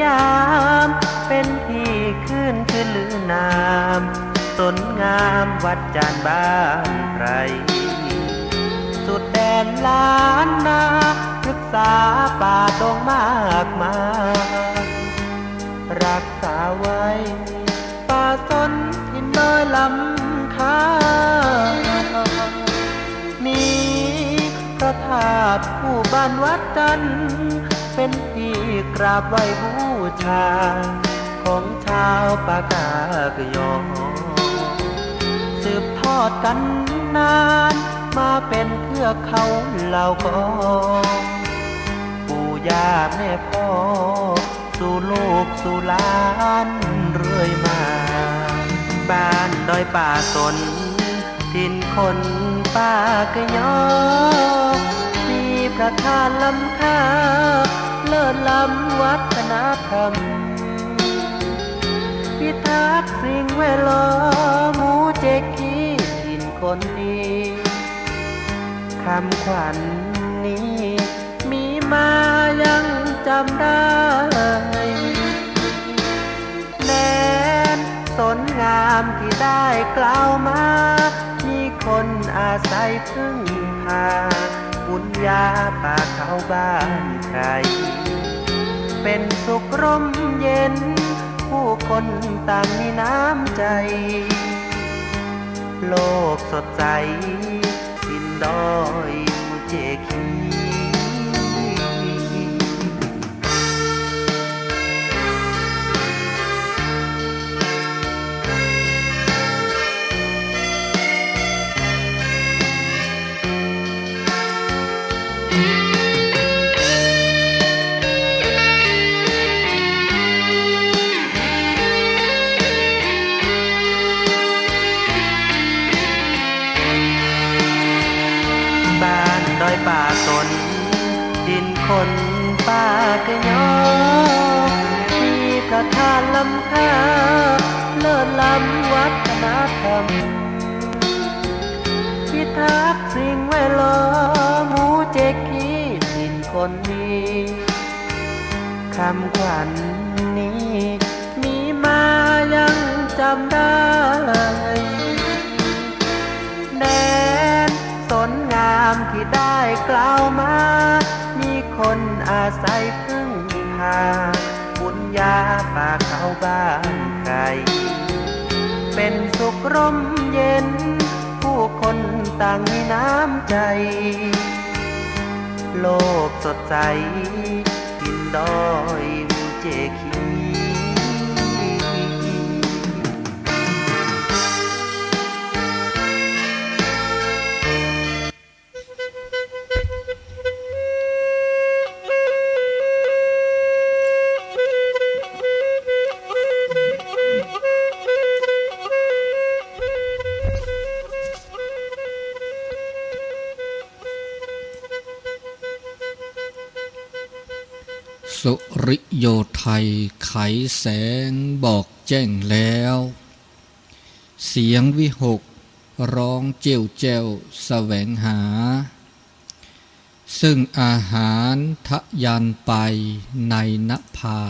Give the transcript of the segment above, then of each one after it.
ยามเป็นที่ขึ้นชื่อลือนาม สนงามวัดจันทร์บ้านไพร สุดแดนล้านนา พฤกษาป่าดงมากมาย รักษาไว้ ป่าสนถิ่นดอยล้ำค่า มีพระธาตุคู่บ้านวัดจันทร์ เป็นที่กราบไหว้บูชา ของชาวปากากยอ สืบทอดกันนาน มาเป็นเทือกเขาเหล่ากอ ปู่ย่าแม่พ่อ สู่ลูกสู่หลานเรื่อยมา บ้านดอยป่าสน ถิ่นคนปากยอ มีพระธาตุล้ำค่า เลิศล้ำวัฒนธรรม พิทักษ์สิ่งแวดล้อม หมู่เจคี ถิ่นคนดี คำขวัญนี้ มีมายังจำได้ แดนสนงามที่ได้กล่าวมา มีคนอาศัยพึ่งพา บุญญาป่าเขาบ้านใคร เป็นสุขร่มเย็น ผู้คนต่างมีน้ำใจ โลกสดใส ถิ่นดอยมูเจคี บ้านดอยป่าสน ถิ่นคนปากยอ มีพระธาตุล้ำค่า เลิศล้ำวัฒนธรรม พิทักษ์สิ่งแวดล้อม หมู่เจคี ถิ่นคนดี คำขวัญนี้ มีมายังจำได้ แดนสนงามที่ได้กล่าวมา มีคนอาศัยพึ่งพา บุญญาป่าเขาบ้านใคร เป็นสุขร่มเย็น ผู้คนต่างมีน้ำใจ โลกสดใส ถิ่นดอยมูเจคี สุริโยไทยไขแสงบอกแจ้งแล้ว เสียงวิหกร้องเจ้วแจ้วแสวงหา ซึ่งอาหารทะยานไปในนภา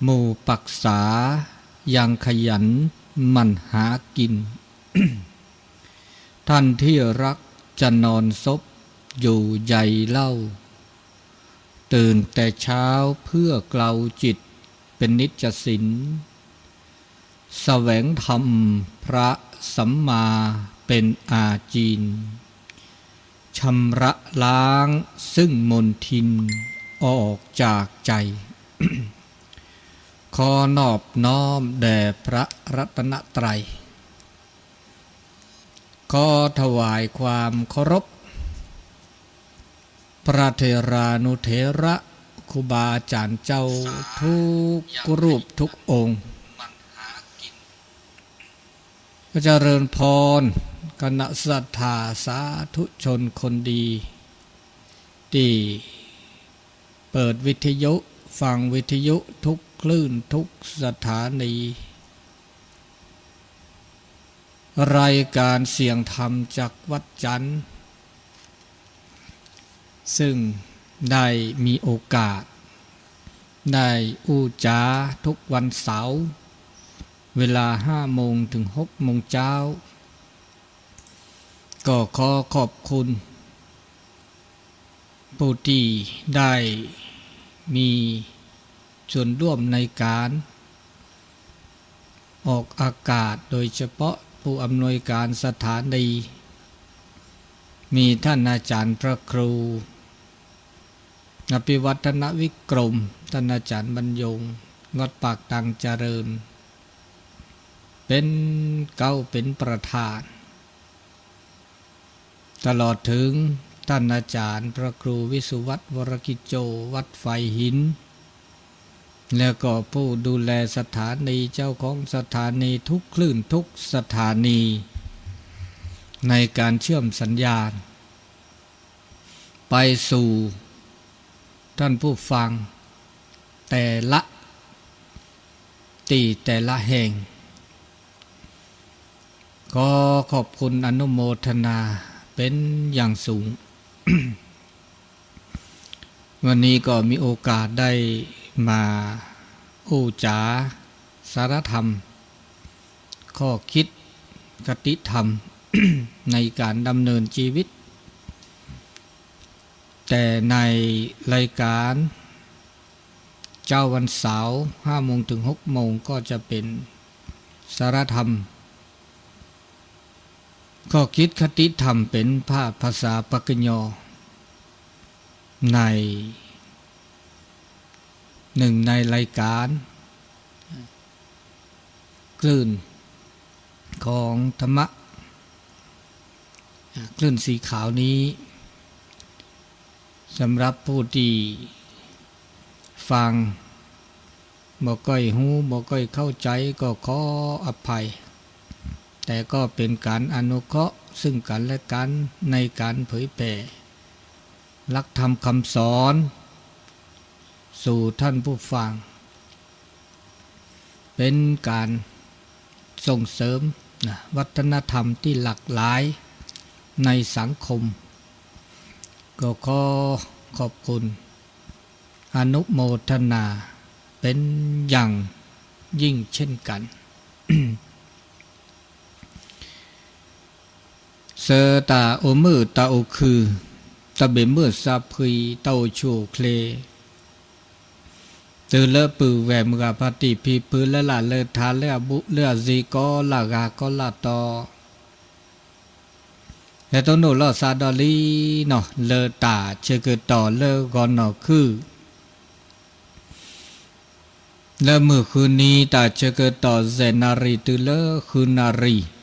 หมู่ปักษายังขยันหมั่นหากิน ท่านที่รักจะนอนซบอยู่ใยเล่า ตื่นแต่เช้าเพื่อเกลาจิตเป็นนิจศีล แสวงธรรมพระสัมมาเป็นอาจีน ชำระล้างซึ่งมลทินออกจากใจ ขอนอบน้อมแด่พระรัตนตรัย ขอถวายความเคารพ พระเถรานุเถระ ครูบาอาจารย์เจ้าทุกรูปทุกองค์ เจริญพร คณะศรัทธาสาธุชนคนดี ที่เปิดวิทยุ ฟังวิทยุทุกคลื่นทุกสถานี รายการเสียงธรรมจากวัดจันทร์ ซึ่งได้มีโอกาส ได้อู้จ๋าทุกวันเสาร์ เวลาห้าโมงถึงหกโมงเช้า ก็ขอขอบคุณผู้ที่ได้มีส่วนร่วมในการออกอากาศ โดยเฉพาะผู้อำนวยการสถานี มีท่านอาจารย์พระครู อภิวัฒนวิกรม ท่านอาจารย์บรรยง วัดปากตังเจริญ เป็นเก๊าเป็นประธาน ตลอดถึงท่านอาจารย์พระครูวิสุวัฒน์ วรกิจโจ วัดไฟหิน แล้วก็ผู้ดูแลสถานี เจ้าของสถานีทุกคลื่นทุกสถานี ในการเชื่อมสัญญาณ ไปสู่ท่านผู้ฟังแต่ละที่แต่ละแห่ง ขอขอบคุณอนุโมทนาเป็นอย่างสูง วันนี้ก็มีโอกาสได้มาอู้จ๋าสารธรรม ข้อคิดคติธรรม ในการดำเนินชีวิต แต่ในรายการเช้าวันเสาร์ ห้าโมงถึงหกโมง ก็จะเป็นสารธรรม ข้อคิดคติธรรมเป็นภาพภาษาปากกยอ ใน หนึ่งในรายการ คลื่นของธรรมะ คลื่นสีขาวนี้ สำหรับผู้ที่ฟังบ่ค่อยฮู้ บ่ค่อยเข้าใจ ก็ขออภัย แต่ก็เป็นการอนุเคราะห์ซึ่งกันและกันในการเผยแผ่หลักธรรมคำสอนสู่ท่านผู้ฟัง เป็นการส่งเสริมนะวัฒนธรรมที่หลากหลายในสังคม ก็ขอขอบคุณอนุโมทนาเป็นอย่างยิ่งเช่นกัน ဆၢတၢ်အိၣ်မုာ်တၢ်အိၣ်ခုၣ် တၢ်ဘၣ်မုာ်သးဖှံ တၢ်အိၣ်ဆူၣ်အိၣ်ချ့ တုၤလၢပုၢ်ဝဲၢ်မုၢ်ဂၤဖါတံၢ်ဖံဖု လၢလၢ်လၢထါ လၢအဘူးလၢအစ့ၤ ကီလၢ်ဂၤကီလၢ်တီ ဟဲတိၢ်နီၣ်လီၤသးဒီးလံနီၤ လၢတၢ်ဆၢကတီၢ်လၢဂီၤနီၢ်ခုၣ် လၢမုၢ်ဃုနံၤ တၢ်ဆၢကတီၢ် ယဲၢ်နၣ်ရံၣ် တုၤလၢဃုနၣ်ရံၣ်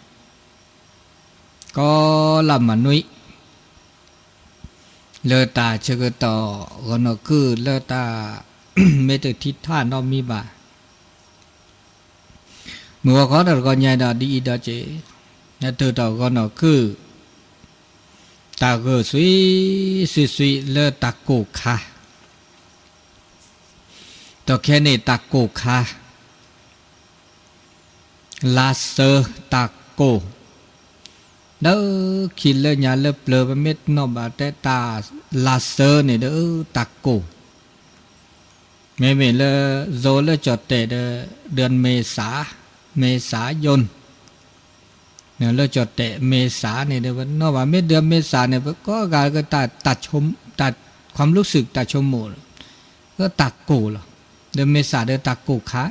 ကီလၢ်မနွံ လၢတၢ်ဆၢကတီၢ်ဂီၤနီၢ်ခုၣ် လၢတၢ် မ့ၢ်တထံၣ်ထၣ်နီတမံၤဘၣ် မုၢ်ဂီၤခီတၢ်တဂီၤညါဒီး ဒ်အံၤဒီးက့ၤ နတုၤထီၣ်ဂီၤနီၢ်ခုၣ် တၢ်ဂၢၢ်သွံၣ်သွံၣ်သွံၣ်လၢတၢ်ကိၢ်ခါ ဒီးခဲန့ၣ်တၢ်ကိၢ်ခါ လါစၢၤတၢ်ကိၢ် လၢခံလၢညါလၢပျၢၤ ပမ့ၢ်နီၣ်ဘၣ်တဲတၢ်လါစၢၤန့ၣ်ဒီး တၢ်ကိၢ် မ့မ့ၢ်လၢ ယိၤလၢကၠီၣ်တဲာ်ဒီး เดือนเมษา เมษายน လၢကၠီၣ်တဲာ် เมษา န့ၣ်ဒီး ပနီၣ်ဘၣ် မ့ၢ် เดือนเมษา န့ၣ် ပကိးဂၤကတၢ် တၢ် ความรู้สึก တၢ်ဆိကမိၣ် လၢတၢ်ကိၢ်လီၤ เดือนเมษา ဒီးတၢ်ကိၢ်ခါ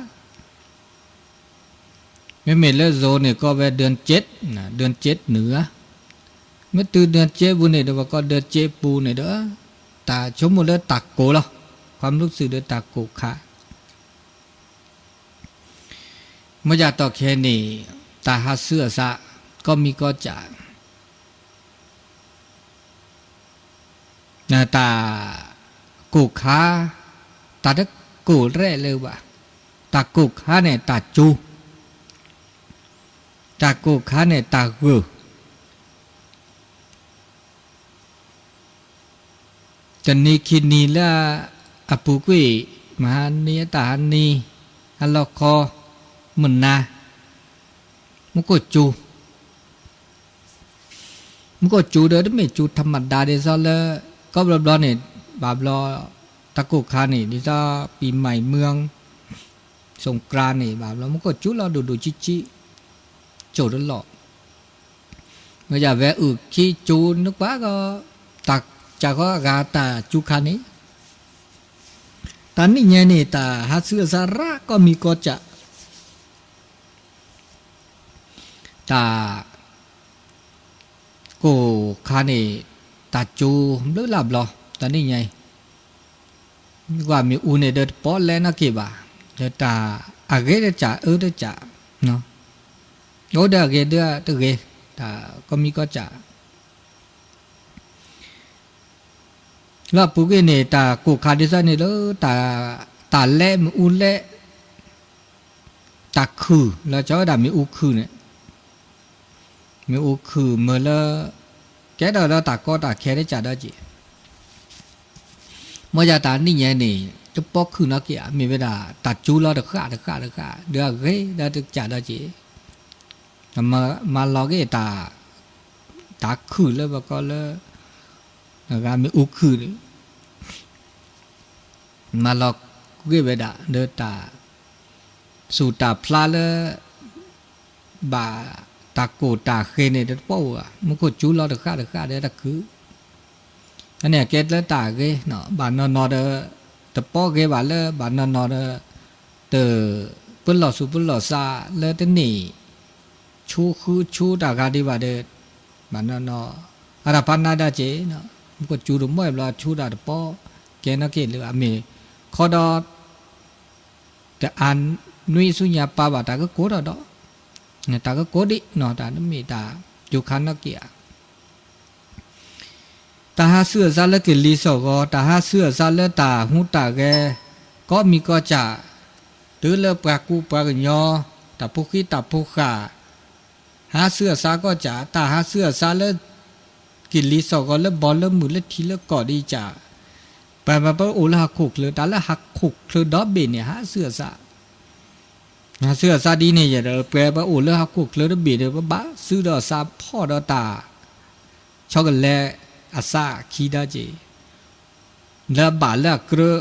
မ့မ့ၢ်လၢယိၤန့ၣ် ကိးဝဲ เดือนเจ็ด เดือนเจ็ด နုာ်ဧါ မ့ၢ်တုၤ เดือนเจ็ด ပူၤန့ၣ်ဒီး ပကိး เดือนเจ็ด ပူၤန့ၣ်ဒီး တၢ်ဆိကမိၣ်လၢတၢ်ကိၢ်လီၤ ความรู้สึก ဒီးတၢ်ကိၢ်ခါ မ့ၢ်ယၤတီၢ်ခဲန့ၣ် တၢ်ဟးဆူအသး ကီၢ်မံၤကီၢ်စဲၣ် တၢ်ကိၢ်ခါ တၢ်တကိၢ်ရဲၣ်လၢၤဘၣ်, တၢ်ကိၢ်ခါန့ၣ်တၢ်စူၤ, တၢ်ကိၢ်ခါန့ၣ်တၢ်ဂၢၢ် တနံၤခံနံၤလၢအပူၤကွံာ်, မဟါနံၤအတၢ်ဟါနံၤ, အလီၢ်ခီ, မုၢ်နၤ, မူခိၣ်စူၤ, မူခိၣ်စူၤဒီးတမ့ၢ်စူၤထီၣ်မဒါဒ်သိးလၢ ကီၢ်ဘျီဘျီန့ၣ်, ဘၣ်ဘျီ တၢ်ကိၢ်ခါန့ၣ် ဒ်သိး ပံၤမၤမၢ စူးကြါန့ၣ် ဘၣ်ဘျီ မူခိၣ်စူၤလီၤဒိၣ်ဒိၣ်ဆံးဆံး စိာ်တလီၢ် မ့ၢ်ယၤဝဲအုၣ်ခံစူၤနကွၢ်ကီး တၢ်ကးဃီအဂၤတၢ်စူၤခါန့ၣ် တၢ်နံၣ်ညါန့ၣ် တၢ်ဟးဆူအစါရၣ်ကီၢ်မံၤကီၢ်စဲၣ် တၢ် ကိၢ်ခါန့ၣ် တၢ်စူၤဘျုးလၢ်ဘျီ တၢ်နံၣ်ညါအံၤ ကွၢ်မ့ၣ်အူန့ၣ်ဒီးတပီၣ်လဲၣ်နီၣ်က့ၤဘၣ် ဒီးတၢ်အဂ့ၤတစဲးအၢတစဲး အိၣ်ဒီးအဂ့ၤဒီးတဂ့ၤ တၢ်ကီၢ်မံၤကီၢ်စဲၣ် လၢအပူၤကွံာ်န့ၣ် တၢ်ကိၢ်ခါဒ်သိးန့ၣ်လၢ တၢ်လဲၣ်မ့ၣ်အူလဲၣ် တၢ်ခုၣ်လၢကၠီဝဲဒၣ်မ့ၣ်အူခုၣ်န့ၣ် မ့ၣ်အူခုၣ်မ့ၢ်လၢ ကဲထီၣ်လၢတၢ်ကီတၢ်ခဲတစဲးဒီးက့ၤ မ့ၢ်ယၤတၢ်နံၣ်ညါန့ၣ် တပီၣ်ခုၣ်နီၣ်က့ၤဧါ မ့ၢ်ဝဲဒၣ် တၢ်စူၤလီၤတဃၣ်တဃၣ်တဃၣ် ဒီးအဂ့ၤဒီးတစဲးဒီးက့ၤ မၤလီၤက့ၤတၢ် တၢ်ခုၣ်လၢပကိးလၢ အဂၤမ့ၣ်အူခုၣ်န့ၣ် မၤလီၤကွံာ်ဝဲဒၣ် ဒီးတၢ် စူၣ်တၢ်ဖျါလၢ ဘၣ်တၢ်ကိၢ်တၢ်ဃ့န့ၣ် တပီၣ်ဧါ မူခိၣ်စူၤလီၤတဃၣ်တဃၣ်ဒီးတၢ်ခုၣ် အန့ၣ်အကဲလၢတၢ်ဂ့ၤ ဘၣ်နီၢ်နီၢ်ဒီး တပီၣ်ဂ့ၤဘၣ်လၢ ဘၣ်နီၢ်နီၢ်ဒီး တ ပလီၢ်သူၣ်ပလီၢ်သးလၢတန့ၢ် ဆူဃုဆူတၢ်ဂၤဒံးဘၣ်ဒီး ဘၣ်နီၢ်နီၢ် အတၢ်ဖးနါဒၣ်က့ၤ မူခိၣ်စူၤတမီၢ်ဘျီဆူတၢ်တပီၣ် ကဲနီၣ်က့ၤလၢအမ့ၢ် ခီဒီး တအါနွံဆူညါပာ်ဘၣ်တၢ်ကကိးထီၣ်ဒီး တၢ်ကကိးဒံးနီၢ် တၢ်တမ့ၢ်တၢ်စူၤခါနီၣ်က့ၤဧါ တၢ်ဟးဆူအစါလၢကလံၤစိးဂီၤ တၢ်ဟးဆူအစါလၢတၢ်ဟူးတၢ်ဂဲၤ ကီၢ်မံၤကီၢ်စဲၣ် တုၤလၢပှၤကူပှၤကညီ တၢ်ဖိဃံတၢ်ဖိဃာ် ဟးဆူအစါကီၢ်စဲၣ် တၢ်ဟးဆူအစါလၢ ကလံၤစိးဂီၤလၢဘီလၢမုၢ်လၢထံလၢကီၢ်ဒ်ကၠၢ် ပှၤမၤပအိၣ်လၢဟီၣ်ခိၣ်ချၢ တၢ်လၢဟီၣ်ခိၣ်ချၢဒီဘ့ၣ်န့ၣ် ဟးဆူအစါ ဟးဆူအစါဒ်န့ၣ်ယဲဒီး ပှၤပအိၣ်လၢဟီၣ်ခိၣ်ချၢတဘ့ၣ်ဒီး ပဘၣ်ဆူဒီးအစါဖီၣ်ဒီးတၢ် ဆီကလဲအစါခံဒီးက့ၤ လၢဘၣ်လၢအကြၢး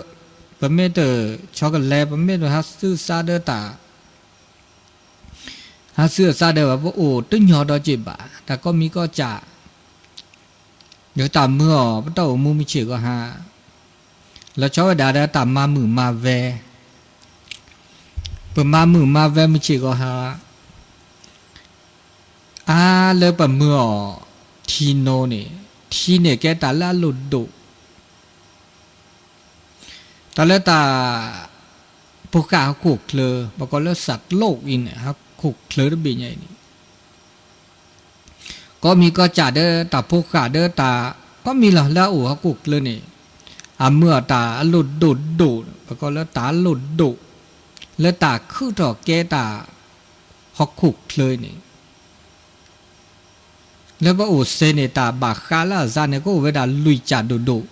ပမ့ၢ်တဆီကလဲ ပမ့ၢ်တဟးဆူအစါဒီးတၢ် ဟးဆူအစါဒီး ပအိၣ်တညီဒီးက့ၤဘၣ် တၢ်ကီၢ်မံၤကီၢ်စဲၣ် ဒီးတၢ်မုာ်အီၤ ပတၢ်အိၣ်မူမုၢ်ဆ့ၣ်ဂီၤဟါ လီၤဆီဝဲဒၣ်ဒီးတၢ်မၤမုာ်မၤဝဲ ပမၤမုာ်မၤဝဲမုၢ်ဆ့ၣ်ဂီၤဟါ အါလၢပမုာ်အီၤ ထံနိန့ၣ် ထံန့ၣ်ကဲတၢ်လၢအလိၣ်ဒိၣ် တၢ်လၢတၢ် ဖိဃာ်ဟီၣ်ခိၣ်ချၢ ပကိးလၢစးတလိးအံၤန့ၣ် ဟီၣ်ခိၣ်ချၢတဘ့ၣ်ညါအံၤန့ၣ် ကီၢ်မံၤကီၢ်စဲၣ်ဒီးတၢ်ဖိဃာ်ဒီးတၢ် ကီၢ်မံၤလီၤလၢအအိၣ်ဟီၣ်ခိၣ်ချၢန့ၣ် အမုာ်အီၤတၢ်အလိၣ်ဒိၣ်ဒိၣ် ပကိးလၢတၢ်အလိၣ်ဒိၣ် လၢတၢ်ခုၣ်ထီၣ်ကဲတၢ် ဟီၣ်ခိၣ်ချၢန့ၣ် လၢပအိၣ်စ့န့ၣ် တၢ်ဘၣ်ဃးလၢအစါန့ၣ် ကအိၣ်ဝဲဒၣ်လွံၢ်ကၠၢ်ဒိၣ်ဒိၣ်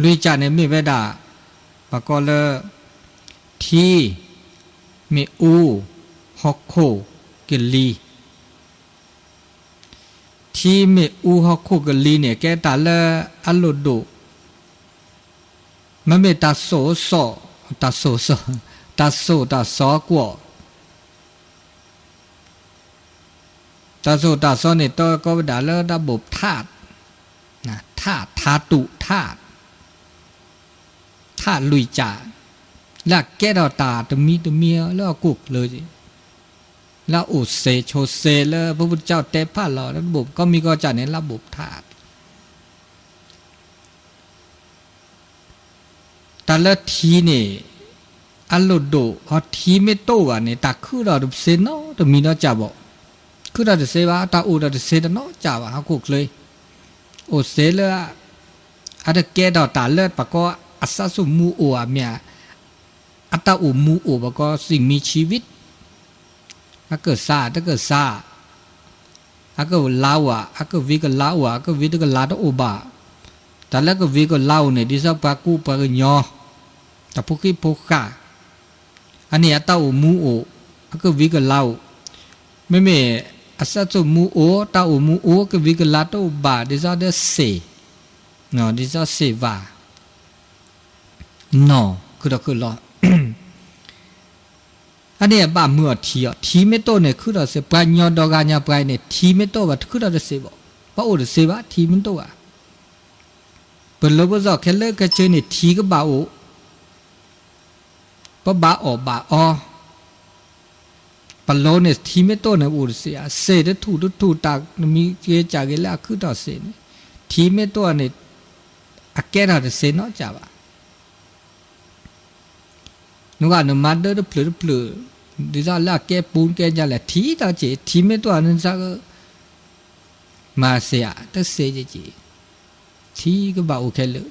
လွံၢ်ကၠၢ်န့ၣ်မ့ၢ်ဝဲဒၣ် ပကိးလၢ ထံ မ့ၣ်အူ ဟီၣ်ခိၣ် ကလံၤ ထံမ့ၣ်အူဟီၣ်ခိၣ်ကလံၤန့ၣ် ကဲတၢ်လၢအလိၣ်ဒိၣ် မ့မ့ၢ်တၢ်စိာ်စိာ် တၢ်စိာ်စိာ် တၢ်စိာ်တၢ်စီကွီၢ် တၢ်စိာ်တၢ်စီန့ၣ် တၢ်ကီဝဲဒၣ်လၢတၢ်ဘိၣ်ထၣ် ထၣ် ထၣ်တူာ်ထၣ် ထၣ်လွံၢ်ကၠၢ် လၢအကဲထီၣ်တၢ်တမံၤတမံၤလၢဟီၣ်ခိၣ်ချၢ လၢအအိၣ်စ့ဆိးစ့လၢပဖုတကၠီတဲဖးလီၤ လၢတဘိၣ်ကီၢ်မံၤကီၢ်စဲၣ်န့ၣ် လၢဘိၣ်ထၣ် တၢ်လၢထံန့ၣ် အလိၣ်ဒိၣ် ဟီၣ်ထံမ့ၢ်တအိၣ်ဘၣ်န့ၣ် တၢ်ခုၣ်ဒီးတစ့နီတမံၤနီတစဲးဘၣ်. ခုၣ်ဒီးတစ့ဘၣ် တၢ်အိၣ်ဒီးတစ့တနီတစဲးဘၣ် ဟီၣ်ခိၣ်ချၢ အိၣ်စ့လၢ အတကဲထီၣ်တၢ်လၢပှၤကိးအစၢ်စိၣ်မူအိၣ်ဧါ မ့ၢ် အတၢ်အိၣ်မူအိၣ် ပှၤကိး စံၣ်မံဆံဝံး အကစၢ်တကစၢ် အကလါအိၣ်ဧါ အကဝံၤကလါအိၣ်ဧါ အကဝံၤတကလါတအိၣ်ဘၣ်. တၢ်လၢကဝံၤကလါအိၣ်န့ၣ် ဒ်သိးပှၤကူပှၤကညီ တၢ်ဖိဃံဖိဃာ် အန့ၣ်အတၢ်အိၣ်မူအိၣ် အကဝံၤကလါအိၣ်. မ့မ့ၢ်အစၢ်စိၣ်မူအိၣ် တၢ်အိၣ်မူအိၣ် ကဝံၤကလါတအိၣ်ဘၣ် ဒ်သိးဒီးစ့ၣ် ဒ်သိးစ့ၣ်ဝါ နီၢ်ခုၣ်ထီၣ်ခုၣ်လီၤ, အန့ၣ်အဘၣ်မုာ်အီၤထံအီၤ, ထံမ့ၢ်တအိၣ်န့ၣ်ခုၣ်ထီၣ်တစ့, ပှၤကညီဒီဂၤညါပှၤအံၤန့ၣ် ထံမ့ၢ်တအိၣ်ဘၣ်တခုၣ်ထီၣ်တစ့ဘၣ်, ပအိၣ်တစ့ဘၣ် ထံမ့ၢ်တအိၣ်ဘၣ်, ပလိၤပစီၣ်ခဲလၢာ်ခဲဆ့န့ၣ် ထံကဘၣ်အိၣ်, ပဘၣ်အီၣ်ဘၣ်အီ ပလိၤန့ၣ် ထံမ့ၢ်တအိၣ်န့ၣ် ပအိၣ်တစ့ဧါ, စ့တထူၣ်တထူၣ်တၢ်နမံၤက့ၤကၢ်က့ၤလၢအခုၣ်ထီၣ်စ့န့ၣ်, ထံမ့ၢ်တအိၣ်န့ၣ် အကဲထီၣ်တစ့နီတစဲးဘၣ်. နဂၤနမၤဒၢတဖျၢၣ်တဖျၢၣ်, ဒ်သိးလၢအကဲပူၤကဲညါလဲၣ် ထံဒီးက့ၤ, ထံမ့ၢ်တအိၣ်န့ၣ် မၤစ့ဧါ, တစ့က့ၤ, ထံကဘၣ်အိၣ်ခဲလၢာ်.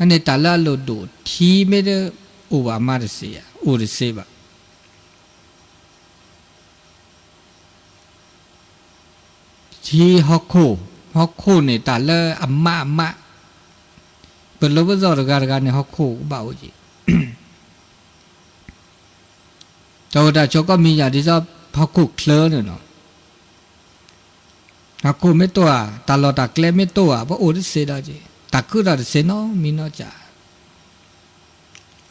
အန့ၣ်တၢ်လၢအလိၣ်ဒိၣ် ထံမ့ၢ်တအိၣ်ဘၣ်မၤတစ့ဧါ, အိၣ်တစ့ဘၣ်. ထံဟီၣ်ခိၣ်, ဟီၣ်ခိၣ်န့ၣ်တၢ်လၢအမးအမး, ပလိၤပစီၣ်တဂၤတဂၤန့ၣ် ဟီၣ်ခိၣ်ကဘၣ်အိၣ်က့ၤ တၢ်အိၣ်တၢ်ဆိးကီၢ်မံၤယၤဒ်သိး ဟီၣ်ခိၣ်ချၢန့ၣ်လီၤ. ဟီၣ်ခိၣ်မ့ၢ်တအိၣ်ဧါ, တၢ်လီၢ်တၢ်ကျဲမ့ၢ်တအိၣ်ဧါ, ပအိၣ်တစ့ဒီးက့ၤ, တၢ်ခုၣ်ထီၣ်တစ့နီတမံၤနီတစဲး.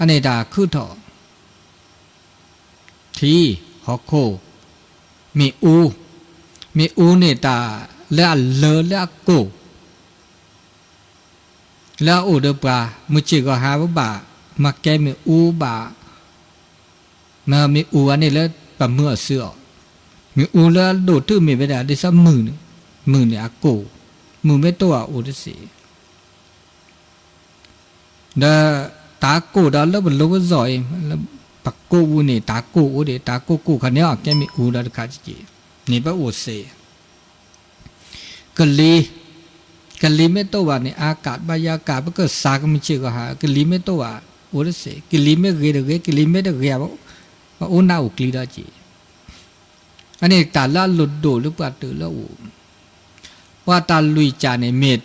အန့ၣ်တၢ်ခုၣ်ထီၣ် ထံ, ဟီၣ်ခိၣ်, မ့ၣ်အူ, မ့ၣ်အူန့ၣ်တၢ်လၢအလၢလၢအကိၢ် လၢအအိၣ်ဒီးပှၤ မုၢ်ဆ့ၣ်ဂီၤဟါပဘၣ်မၤကဲမ့ၣ်အူဘၣ်, မ့ၢ်မ့ၣ်အူအန့ၣ်လၢပမုာ်အီၤစုအီၤ, မ့ၣ်အူလၢအဒိၣ်တုာ်မ့ၢ်ဝဲဒၣ် ဒ်သိးမုၢ်န့ၣ်, မုၢ်န့ၣ်အကိၢ်, မုၢ်မ့ၢ်တအိၣ်အအိၣ်တစ့ ဒီးတၢ်ကိၢ်ဒီးလၢပလိၤပစီၣ်အံၤ, ပကိၢ်ပူၤန့ၣ် တၢ်ကိၢ်အိၣ်ဒံး, တၢ်ကိၢ်ကိၢ်ခါန့ၣ်အီၤကဲမ့ၣ်အူဒီးတခါက့ၤ, န့ၣ်ပအိၣ်စ့ ကလံၤ, ကလံၤမ့ၢ်တအိၣ်ဘၣ်န့ၣ် အါကၣ်ဘၣ်ယါကၣ် ပကစးကမုၢ်ဆ့ၣ်ဂီၤဟါ, ကလံၤမ့ၢ်တအိၣ်ဘၣ် အိၣ်တစ့, ကလံၤမ့ၢ်ဂ့ၤတဂ့ၤ, ကလံၤမ့ၢ်တဂ့ၤ ပအိၣ်နၢ်အိၣ်ကျံဒီးက့ၤ. အန့ၣ်တၢ်လၢအလိၣ်ဒိၣ်လၢပှၤတၢၢ်လၢအအိၣ်, ပှၤတၢ်လွံၢ်ကၢ်န့ၣ် မ့ၢ်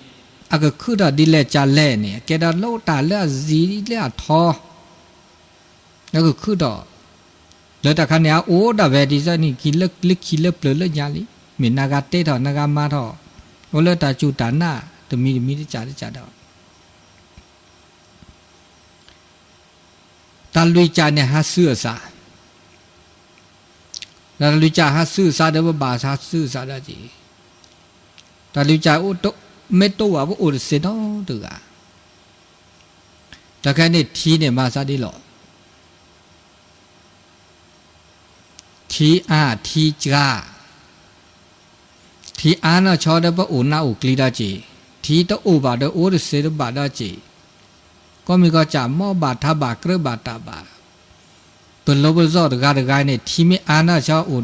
အကခုၣ်ထီၣ်ဒ်လဲၣ်ကၢ်လဲၣ်န့ၣ် အကဲဒီးလၢတၢ်လၢအစံးလၢအထီ လၢကခုၣ်ထီၣ်, လၢတၢ်ခါန့ၣ် အအိၣ်ဒၣ်ဝဲဒ်သိးန့ၣ် ခံလၢခံလၢပျၢၤလၢညါလံ, မ့ၢ်နဂၤတဲထီၣ် နဂၤမၤထီၣ်, အိၣ်လၢတၢ်စူၢ်တၢ်နာ်တမံၤတမံၤတစဲးတစဲးဒီး တၢ်လွံၢ်ကၢ်န့ၣ်ဟးဆူအစး, တၢ်လွံၢ်ကၢ်ဟးဆူအစးဒီး ပဘၣ်ဟးဆူအစးဒီးက့ၤ, တၢ်လွံၢ်ကၢ်မ့ၢ်တအိၣ်ဘၣ် ပအိၣ်တစ့နီတဂၤ, တၢ်ခဲန့ၣ်ထံန့ၣ်မၤသးဒ်လီၤ. ထံအါထံစှၤ, ထံအါနီၢ်ဆီဒီးပအိၣ်နၢ်အိၣ်ကျံဒီးက့ၤ, ထံတအိၣ်ဘၣ်ဒီးအိၣ်တစ့တဘၣ်ဒီးက့ၤ, ကီၢ်မံၤကီၢ်စဲၣ် မီၢ်ဘၣ်ထးဘၣ်ကြၢးဘၣ်တၢ်ဘၣ်, ပလိၤပစီၣ်တဂၤတဂၤန့ၣ် ထံမ့ၢ်အါနီၢ်ဆီအိၣ်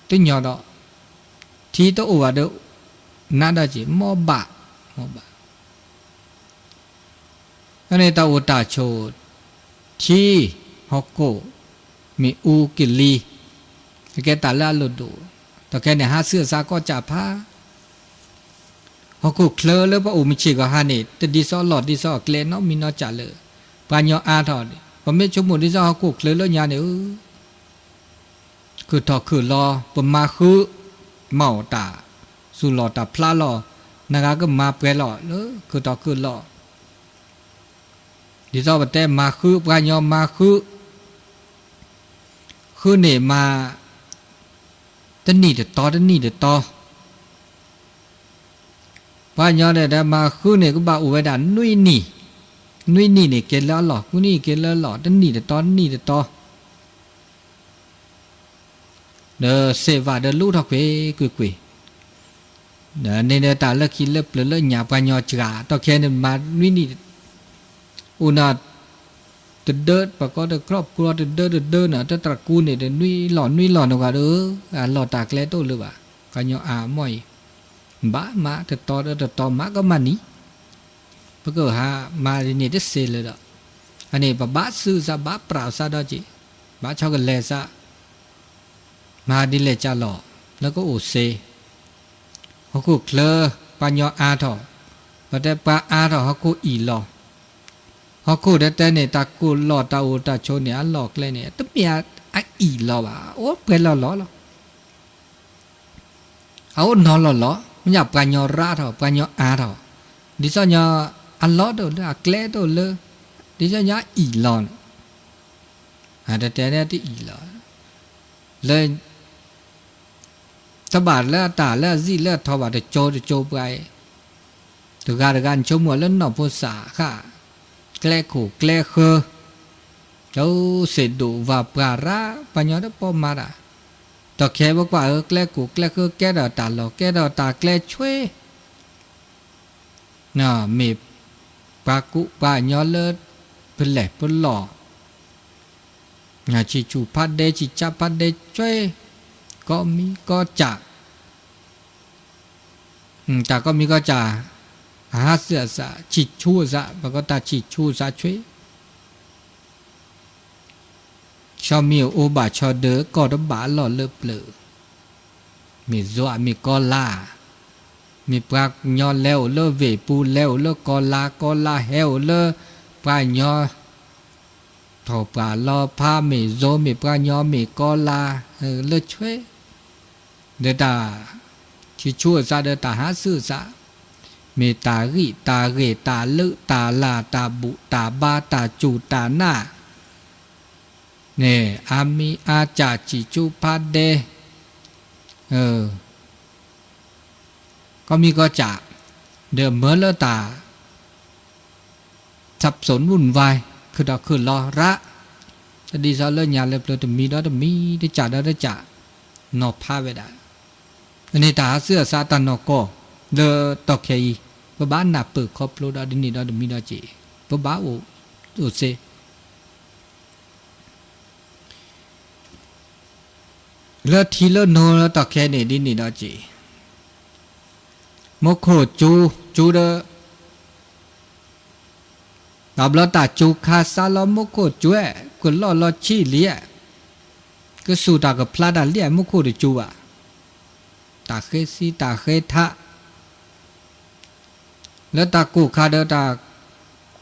တညီဒီး, ထံတအိၣ်ဘၣ်ဒီး နးဒီးက့ၤ မီၢ်ဘၣ်, မီၢ်ဘၣ် အန့ၣ်တၢ်အိၣ်တၢ်ဆိး, ထံ, ဟီၣ်ခိၣ်, မ့ၣ်အူကလံၤ, အကဲတၢ်လၢအလိၣ်ဒိၣ်, တၢ်ခဲန့ၣ်ဟးဆူအစးကီၢ်စဲၣ်ဖး, ဟီၣ်ခိၣ်ချၢလၢပအိၣ်မုၢ်ဆ့ၣ်ဂီၤဟါန့ၣ် တဒ်သိးလီၢ်ဒ်သိးအကျဲနီတမံၤနီတစဲးလၢၤ, ပှၤကညီအါထီၣ်န့ၣ် ပမ့ၢ်ဆိကမိၣ်ဒ်သိးဟီၣ်ခိၣ်ချၢလၢညါန့ၣ်ဧၢ ခုၣ်ထီၣ်ခုၣ်လီၤ ပမၤဃု, မၤအီၣ်တၢ်, စူၢ်လီၤတၢ်ဖျါလီၤ, နဂၤကမၤပှဲၤလီၤလၢခုၣ်ထီၣ်ခုၣ်လီၤ, ဒ်သိးပတဲမၤဃု ပှၤကညီမၤဃု, ဃုန့ၣ်မၤ တနံၣ်တတီၤ တနံၣ်တတီၤ ပှၤကညီန့ၣ်ဒီးမၤဃုန့ၣ် ကဘၣ်အိၣ်ဝဲဒၣ်နွံနံၣ်, နွံနံၣ်န့ၣ်က့ၤလၢအလီၢ်, ဃုနံၣ်က့ၤလၢအလီၢ်, တနံၣ်တတီၤ တနံၣ်တတီၤ, ဒီးစ့ၢ်ဘၣ်ဒီးလူထီၣ်ကွ့ၢ်ကွ့ၢ်ကွ့ၢ်, ဒီးန့ၣ်ဒီးတၢ်လၢခံလၢပျၢၤလၢညါပှၤကညီစှၤ တီၢ်ခဲန့ၣ်မၤနွံနံၣ် အိၣ်နၤ တဒၢ ပှၤကိးတ ကျီၢ်ပူၤတဒၢတဒၢန့ၣ် တတြၢ်ကူန့ၣ် တနွံလီၢ်နွံလီၢ်နဂၤဒီး အလီၢ်တၢ်ကျဲတအိၣ်လၢၤဘၣ်, ပှၤကညီအါမီၢ်အံၤ, ဘၣ်မးတတီၤဒီးတတီၤမးကမၤနံၤ, ပကဟးမၤဒ်န့ၣ်တစ့လၢၤဒီး, အန့ၣ်ပဘၣ်စုစးဘၣ်ပြးစးဒီးက့ၤ, ဘၣ်ဆီကလဲၤစး မၤဒ်လဲၣ်ကၢ်လီၤ လၢကအိၣ်စ့, ဟီၣ်ခိၣ်ချၢ ပှၤကညီအါထီၣ်, ပတဲပှၤအါထီၣ်ဟီၣ်ခိၣ်အံၣ်လီၤ, ဟီၣ်ခိၣ်တဲတဲန့ၣ် တၢ်ကိၢ်လီၤတၢ်အိၣ်တၢ်ဆိးန့ၣ် အလီၢ်ကျဲန့ၣ် တမ့ၢ်အအံၣ်လီၤဘၣ်, အိၣ်ပှဲၤလီၤလီၤလီၤ အအိၣ်နီၤလီၤလီၤ, မ့ၢ်ညါပှၤကညီရါထီၣ် ပှၤကညီအါထီၣ်, ဒ်သိးညီ အလီၢ်တအိၣ်လၢ အကျဲတအိၣ်လၢ ဒ်သိးညါအံၣ်လီၤန့ၣ်, အတတဲန့ၣ်တအံၣ်လီၤ, လၢ တဘၣ်လၢအတၢ်လၢအစံၣ်လၢအထီဘၣ် တကၠိတကၠိပှၤအံၤ, တဂၤတဂၤနဆိကမိၣ်လၢနီၢ်ဖိစၢ်ဃာ်, ကျဲခိၣ်ကျဲဃၢ, ဒိၣ်စ့ၢ်ဒိၣ်ဝၢ်ပှၤရၣ် ပှၤကညီတပီမၤတၢ်, ဒီးခဲပကွၢ်ဧၢ ကျဲခိၣ်ကျဲဃၢကဲထီၣ်တၢ်လီၢ် ကဲထီၣ်တၢ်ကျဲဆွ့ မ့ၢ်ပှၤကူပှၤကညီလၢ ပလဲၢ်ပလီၢ်, ဆံၣ်ဆူၣ်ဖးဒဲ ဆံၣ်ဆါဖးဒဲဆွ့, ကီမံကီၢ်စၢ်, တၢ်ကီမံကီၢ်စၢ်, အဟးဆူၣ်အသး ဆံၣ်ဆူၣ်အသး ပကီတၢ်ဆံၣ်ဆူၣ်အသးဆွ့ ဆီမံၤအိၣ်ဘၣ်ဆီဒၢ ကီၢ်တဘၣ်အလီၢ်လၢပျၢၤ, မ့ၢ်ယွၤမ့ၢ်ကီၤလါ, မ့ၢ်ပှၤကညီလဲၤအိၣ်လၢဝ့ၢ်ပူၤ လဲၤအိၣ်လၢကီၤလါ ကီၤလါဟဲအိၣ်လၢ ပှၤကညီ ထီၣ်ပှၢ်လီၤဖး မ့ၢ်ယွၤမ့ၢ်ပှၤကညီမ့ၢ်ကီၤလါ လၢဆွ့ ဒီးတၢ် ဆံၣ်ဆူၣ်အသးဒီးတၢ်ဟးဆူၣ်အသး, မ့ၢ်တၢ်ဂံၢ်တၢ်ဂ့ၢ်တၢ်လၢတၢ်လၤတၢ်ဘူၣ်တၢ်ဘါတၢ်စူၢ်တၢ်နာ်, န့ၣ် အါမံၤအါစၢ်ဆံၣ်ဆူၣ်ဖးဒဲ ကီမံကီၢ်စၢ်, ဒီးမၢလၢတၢ် สับสนวุ่นวาย ခုၣ်ဒီးခုၣ်လီၤရၣ်, တဒ်သိးလၢညါလၢပျၢၤတမံၤဒီးတမံၤ တစၢ်ဒီးတစၢ် နီၤဖးဝဲဒၣ်, အန့ၣ်တၢ်ဟးဆူၣ်အသးတၢ်နီၢ်ကီၢ် လၢတီၢ်ခဲအံၤ ပဘၣ်နၢ်ပၢၢ်ခီဖျိဒီးတနံၤဒီးတမံၤဒီးက့ၤ ပဘၣ်အိၣ်အိၣ်စ့ လၢထံလၢနိလၢတီၢ်ခဲန့ၣ်ဒ်န့ၣ်ဒီးက့ၤ, မူခိၣ်ကၠူ ကၠူဒီး တၢ်ဘျီတၢ်ကၠူခါစါလီၤ မူခိၣ်ကၠူ ကလီၢ်လီၤဆံးလံ, ကစူၢ်တၢ်ကဖျါတၢ်လံ မူခိၣ်တကၠူဘၣ်, တၢ်ဃ့စံတၢ်ဃ့ထး လၢတၢ်ကိၢ်ခါဒီးတၢ်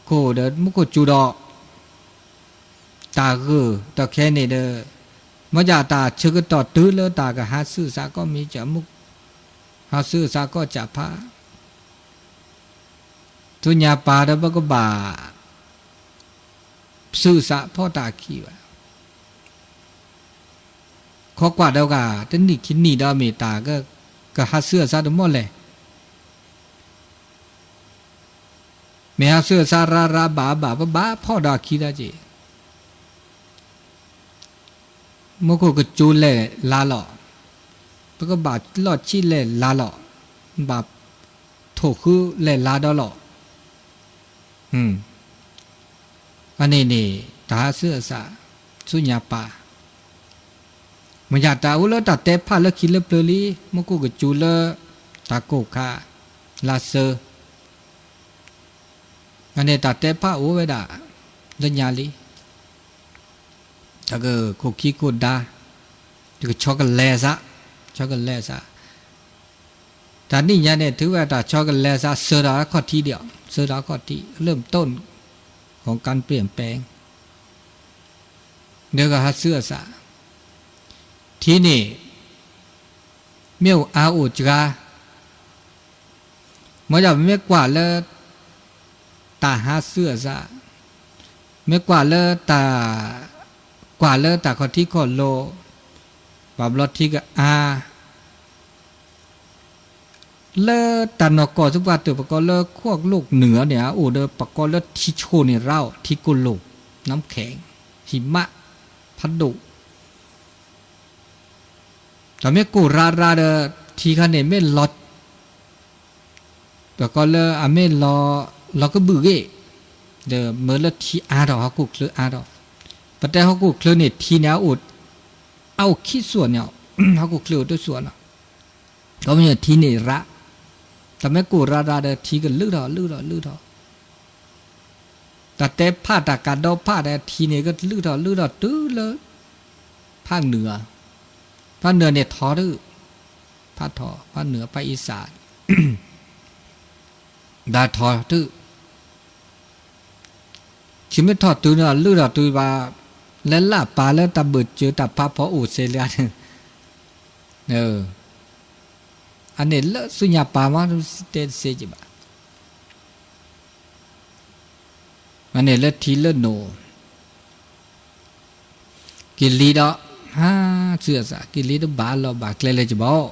ကိၢ်ဒီးမူခိၣ်ကၠူဒီး တၢ်ဂၢၢ်တီၢ်ခဲန့ၣ်ဒီး မ့ၢ်ဒၣ်တၢ်ဆၢကတီၢ်တုၤလၢတၢ်ကဟးဆူၣ်အသးကီၢ်မံကၢ်မူ ဟးဆူၣ်အသးကီၢ်စၢ်ဖး ဆူညါပၢ်ဒီးပကဘၣ် ဆူၣ်အသးဖီၣ်တၢ်ခံဘၣ်. ခီကွၢ်ဒီးဂၤ တနံၣ်ခံနံၣ်ဒီးမ့ၢ်တၢ် ကဟးဆူၣ်အသးတမီၢ်လဲၣ်. မ့ၢ်ဟးဆူၣ်အသးရၢ်ရၢ်ဘၣ်ဘၣ် ပဘၣ်ဖီၣ်ဒီးအခံဒီးက့ၤ မူခိၣ်ကစူၤလဲၤလါလီၤ. ပကဘၣ်လီၢ်ဆံးလဲၤလါလီၤ. ဘၣ်ထိၣ်ဃုလဲၤလါဒီးလီၤ. အန့ၣ်န့ၣ် တၢ်ဟးဆူၣ်အသး ဆူညါပၢ် မ့ၢ်ယၤတၢ်အိၣ်လၢတၢ်တဲဖးလၢခံလၢပျၢၤလံ မူခိၣ်ကစူၤလၢ တၢ်ကိၢ်ခါ လါဆၢ အန့ၣ်တၢ်တဲဖးအိၣ်ဝဲဒၣ် လၢညါလံ တၢ်ကခိၣ်ခံခိၣ်ဒါ တကဆီကလဲၤသး ဆီကလဲၤသး တၢ်နံၣ်ညါန့ၣ် ထုးဝဲတၢ်ဆီကလဲၤသး စၢၤဒီးအခီၣ်ထံးဒံး စၢၤဒီးအခီၣ်ထံး လၢမတိၢ် ของการเปลี่ยนแปลง ဒီးကဟးဆူၣ်အသး ထံန့ၣ် မ့ၢ်အိၣ်အါအိၣ်စှၤ မ့ၢ်ဒၣ်ပမ့ၢ်ကွၢ်လၢ တၢ်ဟးဆူၣ်အသး မ့ၢ်ကွၢ်လၢတၢ် ကွၢ်လၢတၢ်ခီၣ်ထံးခီၣ်လိၤ ဘၣ်ဘျီထံကအါ လၢတၢ်နီၢ်ကီၢ်သပှၢ်တၢၢ်ပကီၢ်လၢခိၣ်ကလိၣ်နုာ်အီၤန့ၣ် အအိၣ်ဒီးပကီၢ်လၢထံဆိၣ်န့ၣ်ရၢ်အိၣ် ထံကိၢ်လိၣ် နမ်ခဲ ဟံးမး ဖးဒိၣ် တၢ်မ့ၢ်ကိၢ်ရၢ်ရၢ်ဒီး ထံခါန့ၣ်မ့ၢ်လီၤ ပကီၢ်လၢအမ့ၢ်လီၤ လီၤကဘုၣ်ဂ့ၢ် ဒီးမၢလၢထံအါထီၣ် ဟီၣ်ခိၣ်ချၢအါထီၣ် ပတဲဟီၣ်ခိၣ်ချၢန့ၣ် ထံန့ၣ် အအိၣ်ခံစိၤန့ၣ် ဟီၣ်ခိၣ်ချၢအိၣ်တစိၤနီၤ ဒီးမ့ၢ်ထံန့ၣ်ရၢ် တၢ်မ့ၢ်ကိၢ်ရၢ်ရၢ်ဒီး ထံကလုၢ်ထီၣ်လုၢ်ထီၣ်လုၢ်ထီၣ် တၢ်တဲဖးတၢ်ကးဒီဖးဒီး ထံန့ၣ်ကလုၢ်ထီၣ်လုၢ်ထီၣ်တုၤလၢ ဖးနုာ်ဧါ ဖးနုာ်န့ၣ်ထီၣ်တုၤ ဖးထီၣ် ဖးနုာ်ဖးအံသၣ် ဒၣ်ထီၣ်တုၤ ထံမ့ၢ်ထီၣ်တုၤန့ၣ် လုၢ်ထီၣ်တုၤဘၣ် လၢလၢပၢ်လၢတၢ်ဘၢၣ်စၢၤတၢ်ဖးဖီအိၣ်စ့လၢ အန့ၣ်လၢဆူညါပၢ်မး တဲတစ့က့ၤဘၣ် အန့ၣ်လၢထံလၢနိၣ် ကလံၤဒီး ဟါ စုအသး ကလံၤတဘၣ်လီၢ်ဘၣ်ကျဲလၢကဘီ ဘၣ်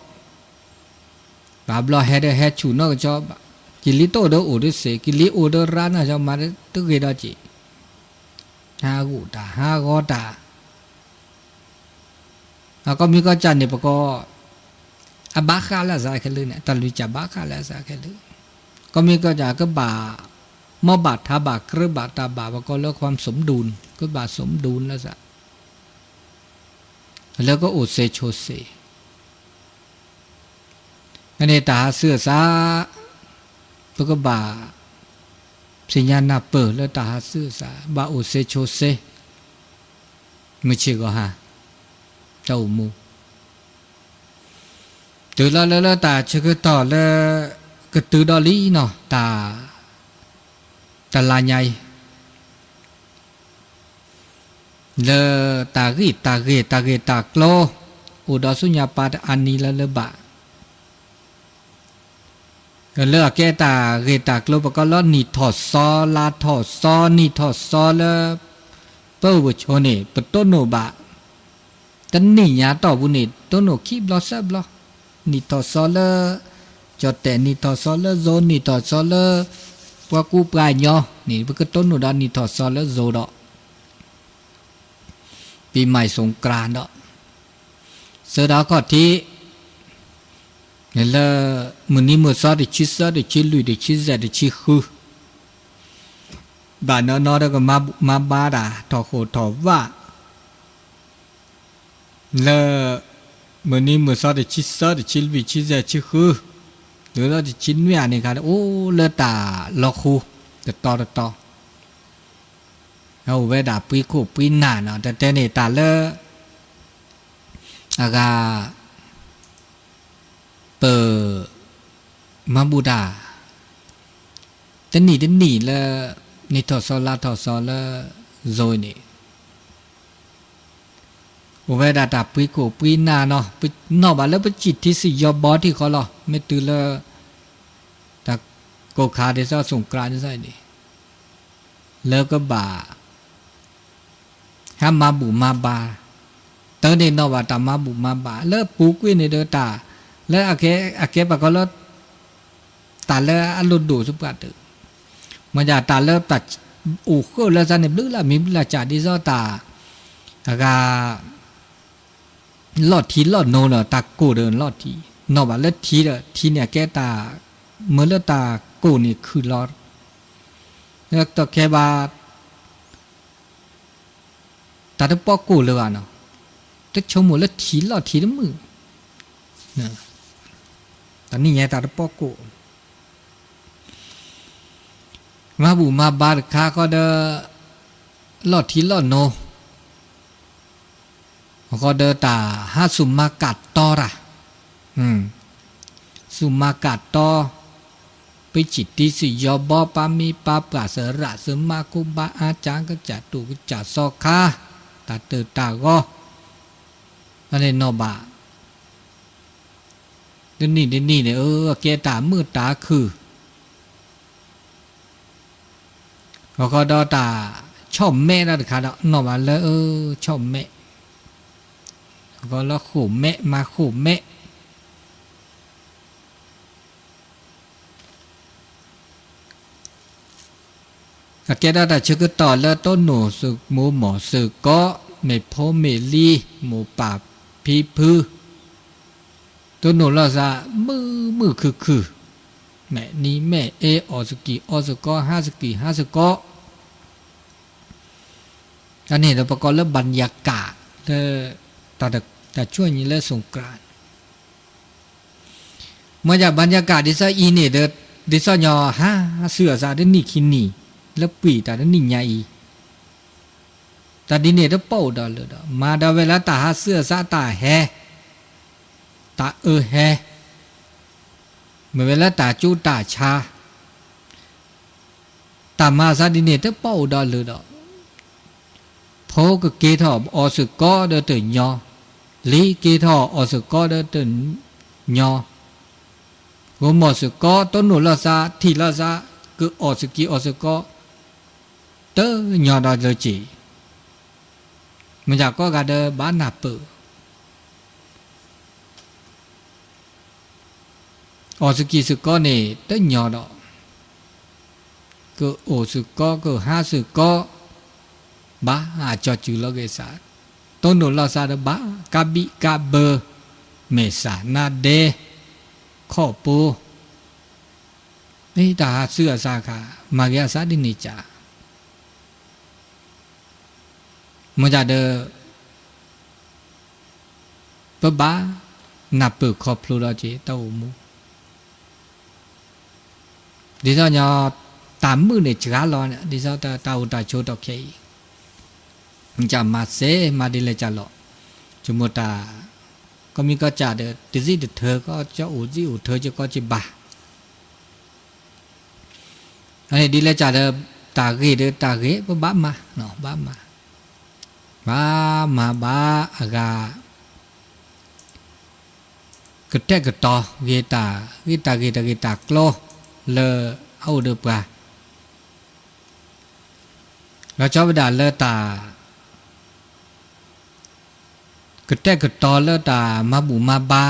ဘျီဟဲဒီးဟဲဆူၣ်နီၢ်ကဆီဘၣ်, ကလံၤတအိၣ်ဒီးအိၣ်တစ့ၢ်, ကလံၤအိၣ်ဒီးရၤနီၢ်ကဆီမၤတဂ့ၤဒီးက့ၤ, ဟးဂူာ်တၢ် ဟးဂီၤတၢ် အကီၢ်မံၤကီၢ်စဲၣ်န့ၣ် ပကီၢ် အဘၣ်ဃးလၢအသးခဲလၢာ်န့ၣ် တၢ်လုၢ်စၢ်ဘၣ်ဃးလၢအသးခဲလၢာ်, ကီၢ်မံၤကီၢ်စဲၣ်ကဘၣ် မီၢ်ဘၣ်ထးဘၣ်ကြၢးဘၣ်တၢ်ဘၣ် ပကီၢ်လၢ ความสมดุล ကဘၣ် สมดุล လၢသး လၢကအိၣ်စ့ဆိးစ့ အန့ၣ်တၢ်ဟးစုအသး ပကဘၣ် သ့ၣ်ညါနၢ်ပၢၢ်လၢတၢ်ဟးစုအသး ဘၣ်အိၣ်စ့ဆိးစ့ မုၢ်ဆ့ၣ်ဂီၤဟါ တၢ်အိၣ်မူ တုၤလီၤလၢလၢတၢ်ဆၢကတီၢ်လၢ ကတုၤဒီးလံနီၤ တၢ် တလါညါအံၤ လၢတၢ်ဂ့ၢ်တၢ်ဂ့ၢ်တၢ်ဂ့ၢ်တၢ်ကျိၤ အိၣ်ဒီးဆူညါပၢ်တအါနံၤလၢလၢဘၣ် လၢအကဲတၢ်ဂ့ၢ်တၢ်ကျိၤ ပကီၢ်လၢနံၣ်ထီၣ်စီ လါထီၣ်စီ နံၣ်ထီၣ်စီလၢ ပအိၣ်ပဆိးန့ၣ် ပတိၢ်နီၣ်ဘၣ် တနံၣ်ညါတီၢ်ပူၤန့ၣ် တိၢ်နီၣ်ခံဘျီသၢဘျီ, နံၣ်ထီၣ်စီလၢ ကၠီၣ်တဲၣ် နံၣ်ထီၣ်စီလၢ ဇို နံၣ်ထီၣ်စီလၢ ပှၤကူပှၤကညီန့ၣ် ပကတိၢ်နီၣ်ဒီးနံၣ်ထီၣ်စီလၢ ဇို ဒီး ပံၤမၢ် สงกรานต์ ဒီး စၢဒီးခီၣ်ထံး လၢ မုၢ်နံၤမုၢ်သီ တဆံသၢ တဆံလွံၢ် တဆံယဲၢ် တဆံဃု ဘၣ်နီၢ်နီၢ်ဒီးကမၤဘူၣ်မၤဘါတၢ် ထီၣ်ဃိၣ်ထီၣ်ဝၣ် လၢ မုၢ်နံၤမုၢ်သီ တဆံသၢ တဆံလွံၢ် တဆံယဲၢ် တဆံဃု တုၤလၢတဆံနွံအန့ၣ်ခါ အိၣ်လၢတၢ်လီၢ်ဃု တတီတတီ အိၣ်ဝဲဒၣ်ပှံခိၣ်ပှံနၢ်နီၤ တတဲန့ၣ်တၢ်လၢ အဂၤ ပ မၤဘူၣ်တၢ် တနံၣ်တနံၣ်လၢ နံၣ်ထီၣ်စီလါထီၣ်စီလၢ ဇို န့ၣ် အိၣ်ဝဲဒၣ်တၢ်ပှံခိၣ်ပှံနၢ်နီၤ နီၣ်ဘၣ်လၢပစံၣ်ထံစံၣ်ယီၤဘီထံၣ်ဃီလီၤ မ့ၢ်တုၤလၢ တၢ်ကိၢ်ခါဒ်သိး สงกรานต์ ဒ်သိးန့ၣ် လၢကဘၣ် ဟဲမၤဘူၣ်မၤဘါ တၢ်န့ၣ်နီၣ်ဘၣ်တၢ်မၤဘူၣ်မၤဘါ လၢပူၤကွံာ်န့ၣ်ဒီးတၢ် လၢအကဲ အကဲပှၤကီၢ်လၢ တၢ်လၢအလိၣ်ဒိၣ်ဆူပှၤတၢ် မ့ၢ်ဒ်တၢ်လၢတၢ်အိၣ်ဃုာ်လၢသးန့ၣ် ဘျုးလၢမံၤဘျုးလၢကၢ်ဒ်သိးတၢ် အဂၤ လီၢ်ထံလီၢ်နိနီၤ တၢ်ကိၢ်ဒီးလီၢ်ထံ နီၣ်ဘၣ်လၢထံဒီး ထံန့ၣ်အကဲတၢ် မ့ၢ်လၢတၢ်ကိၢ်န့ၣ်ခုၣ်လီၤ တခဲဘၣ် တၢ်တပီၢ်ကိၢ်လၢၤဘၣ်နီၤ တဆိကမိၣ်လၢထံလီၢ်ထံတမုာ် တၢ်နံၣ်ညါတၢ်တပီၢ်ကိၢ် မၤဘူၣ်မၤဘါတခါဃီဒီး လီၢ်ထံလီၢ်နိ ဃီဒီးတၢ်ဟးစူၢ်မၤကၣ်တီတၢ် စူၢ်မၤကၣ်တီ ပစံၣ်ထံစံၣ်ယီၤဘီ ပာ်မံပာ်ပှၢ် သရၣ်သမါ ခိၣ်ဘါအါ ကၠၣ်ကစၢ်တူၣ်ကစၢ်စီၤခါ တၢ်တၢၢ်တၢ်ဂီၤ အန့ၣ်နီၣ်ဘၣ် တနံၣ်တနံၣ်န့ၣ် အၢ အကဲတၢ်မုာ်တၢ်ခုၣ် အဃိဒီးတၢ်ဆီၣ်မဲးတၢ်တခါဒီး နီၣ်ဘၣ်လၢ အၢ ဆီၣ်မဲး အဃိလၢဃိၣ်မဲး မၤဃိၣ်မဲး အကဲဒၣ်တၢ်ဆၢကတီၢ်လၢတိၢ်နီၣ်စ့ၢ်မိၢ်မိၢ်စ့ၢ်ကီး မ့ၢ်ဖိမ့ၢ်လံၤ မိၢ်ပၢ်ဖံဖု တိၢ်နီၣ်လိာ်သး မုာ်မုာ်ခုၣ်ခုၣ် မဲာ်နံၤမဲာ်အ့ အီၣ်စကံၢ်အီစကီး ဟးစကံၢ်ဟးစကီး တၢ်န့ၣ်ဒီးပကိးလၢ บรรยากาศ လၢ တၢ်ဆိၣ်ညီလၢ สงกรานต์ မ့ၢ်ဒ် บรรยากาศ ဒ်သိးအံၤန့ၣ်ဒီး ဒ်သိးညီဟးစုအသးတနံၣ်ခံနံၣ် လၢပှဲၤတၢ်တနံၣ်ညါအံၤ တၢ်ဒ်န့ၣ်တပိာ်ဒီးလၢာ်ဒီး မၤဒီးဝဲလၢတၢ်ဟးစုအသးတၢ်ဟဲ တၢ်အၢဟဲ မ့ၢ်ဝဲလၢတၢ်ကၠူတၢ်ဆါ တၢ်မၤအသးဒ်န့ၣ်တပိာ်အိၣ်ဒီးလၢာ်ဒီး ဖိကက့ၤထီၣ်အီၣ်စ့ၢ်ကီးဒီးတညီ, လံၤက့ၤထီၣ်အီၣ်စ့ၢ်ကီးဒီးတညီ, ဂီၤမီၢ်စ့ၢ်ကီး တိၢ်နီၣ်လိာ်သး ထံၣ်လိာ်သး ကအီၣ်စကံၢ်အီၣ်စ့ၢ်ကီး, တညီဒီးလၢက့ၤ, မ့ၢ်ယၤကိးဂၤဒဲးဘၣ်နၢ်ပၢၢ် အီၣ်စကံၢ်စ့ၢ်ကီးန့ၣ် တညီဒီး, ကအိၣ်စ့ၢ်ကီး ကဟးစ့ၢ်ကီး, ဘၣ်အကၠီစုၤလီၤက့ၤစး, တိၢ်နီၣ်လီၤစးဒီးဘၣ် ကးဘံၣ်ကးဘၢ, မဲာ်ဆှးနါဒဲ, ခီၣ်ပိ, မ့ၢ်တၢ်ဟးစုအစးခါ, မၤဂ့ၤအစးဒ်န့ၣ်ကၢ် မ့ၢ်တၢ်ဒီး ပဘၣ်နၢ်ပၢၢ်ခီဖျိလီၤက့ၤတၢ်အိၣ်မူ, ဒ်သိးညီ တၢ်မုာ်န့ၣ်စှၤလီၤန့ၣ် ဒ်သိးတၢ်အိၣ်တၢ်ဆိးထီၣ်ခဲအံၤ, ကမၤစ့မၤဒ်လဲၣ်ကၢ်လီၤ, ဆိကမိၣ်တၢ်, ကီၢ်မံကီၢ်ကၢ်ဒီး တစံၣ်တထၢကီၢ်ကၠီအိၣ်စံၣ်အိၣ်ထၢကီၢ်ကၠီဘၣ် အန့ၣ်ဒ်လဲၣ်ကၢ်ဒီး တၢ်ဂ့ၤဒီးတၢ်ဂ့ၤ ပဘၣ်မၤ, ဘၣ်မၤ, ဘၣ်မၤဘၣ်အဂၤ ကတဲာ်ကတီၤဂ့ၤတၢ်, ဂ့ၤတၢ်ဂ့ၤတၢ်ဂ့ၤတၢ်ကျိၤ လၢအအိၣ်ဒီးပှၤ, လီၤဆီဝဲဒၣ်လၢတၢ် ကတဲာ်ကတီၤလၢတၢ်မၤဘူၣ်မၤဘါ,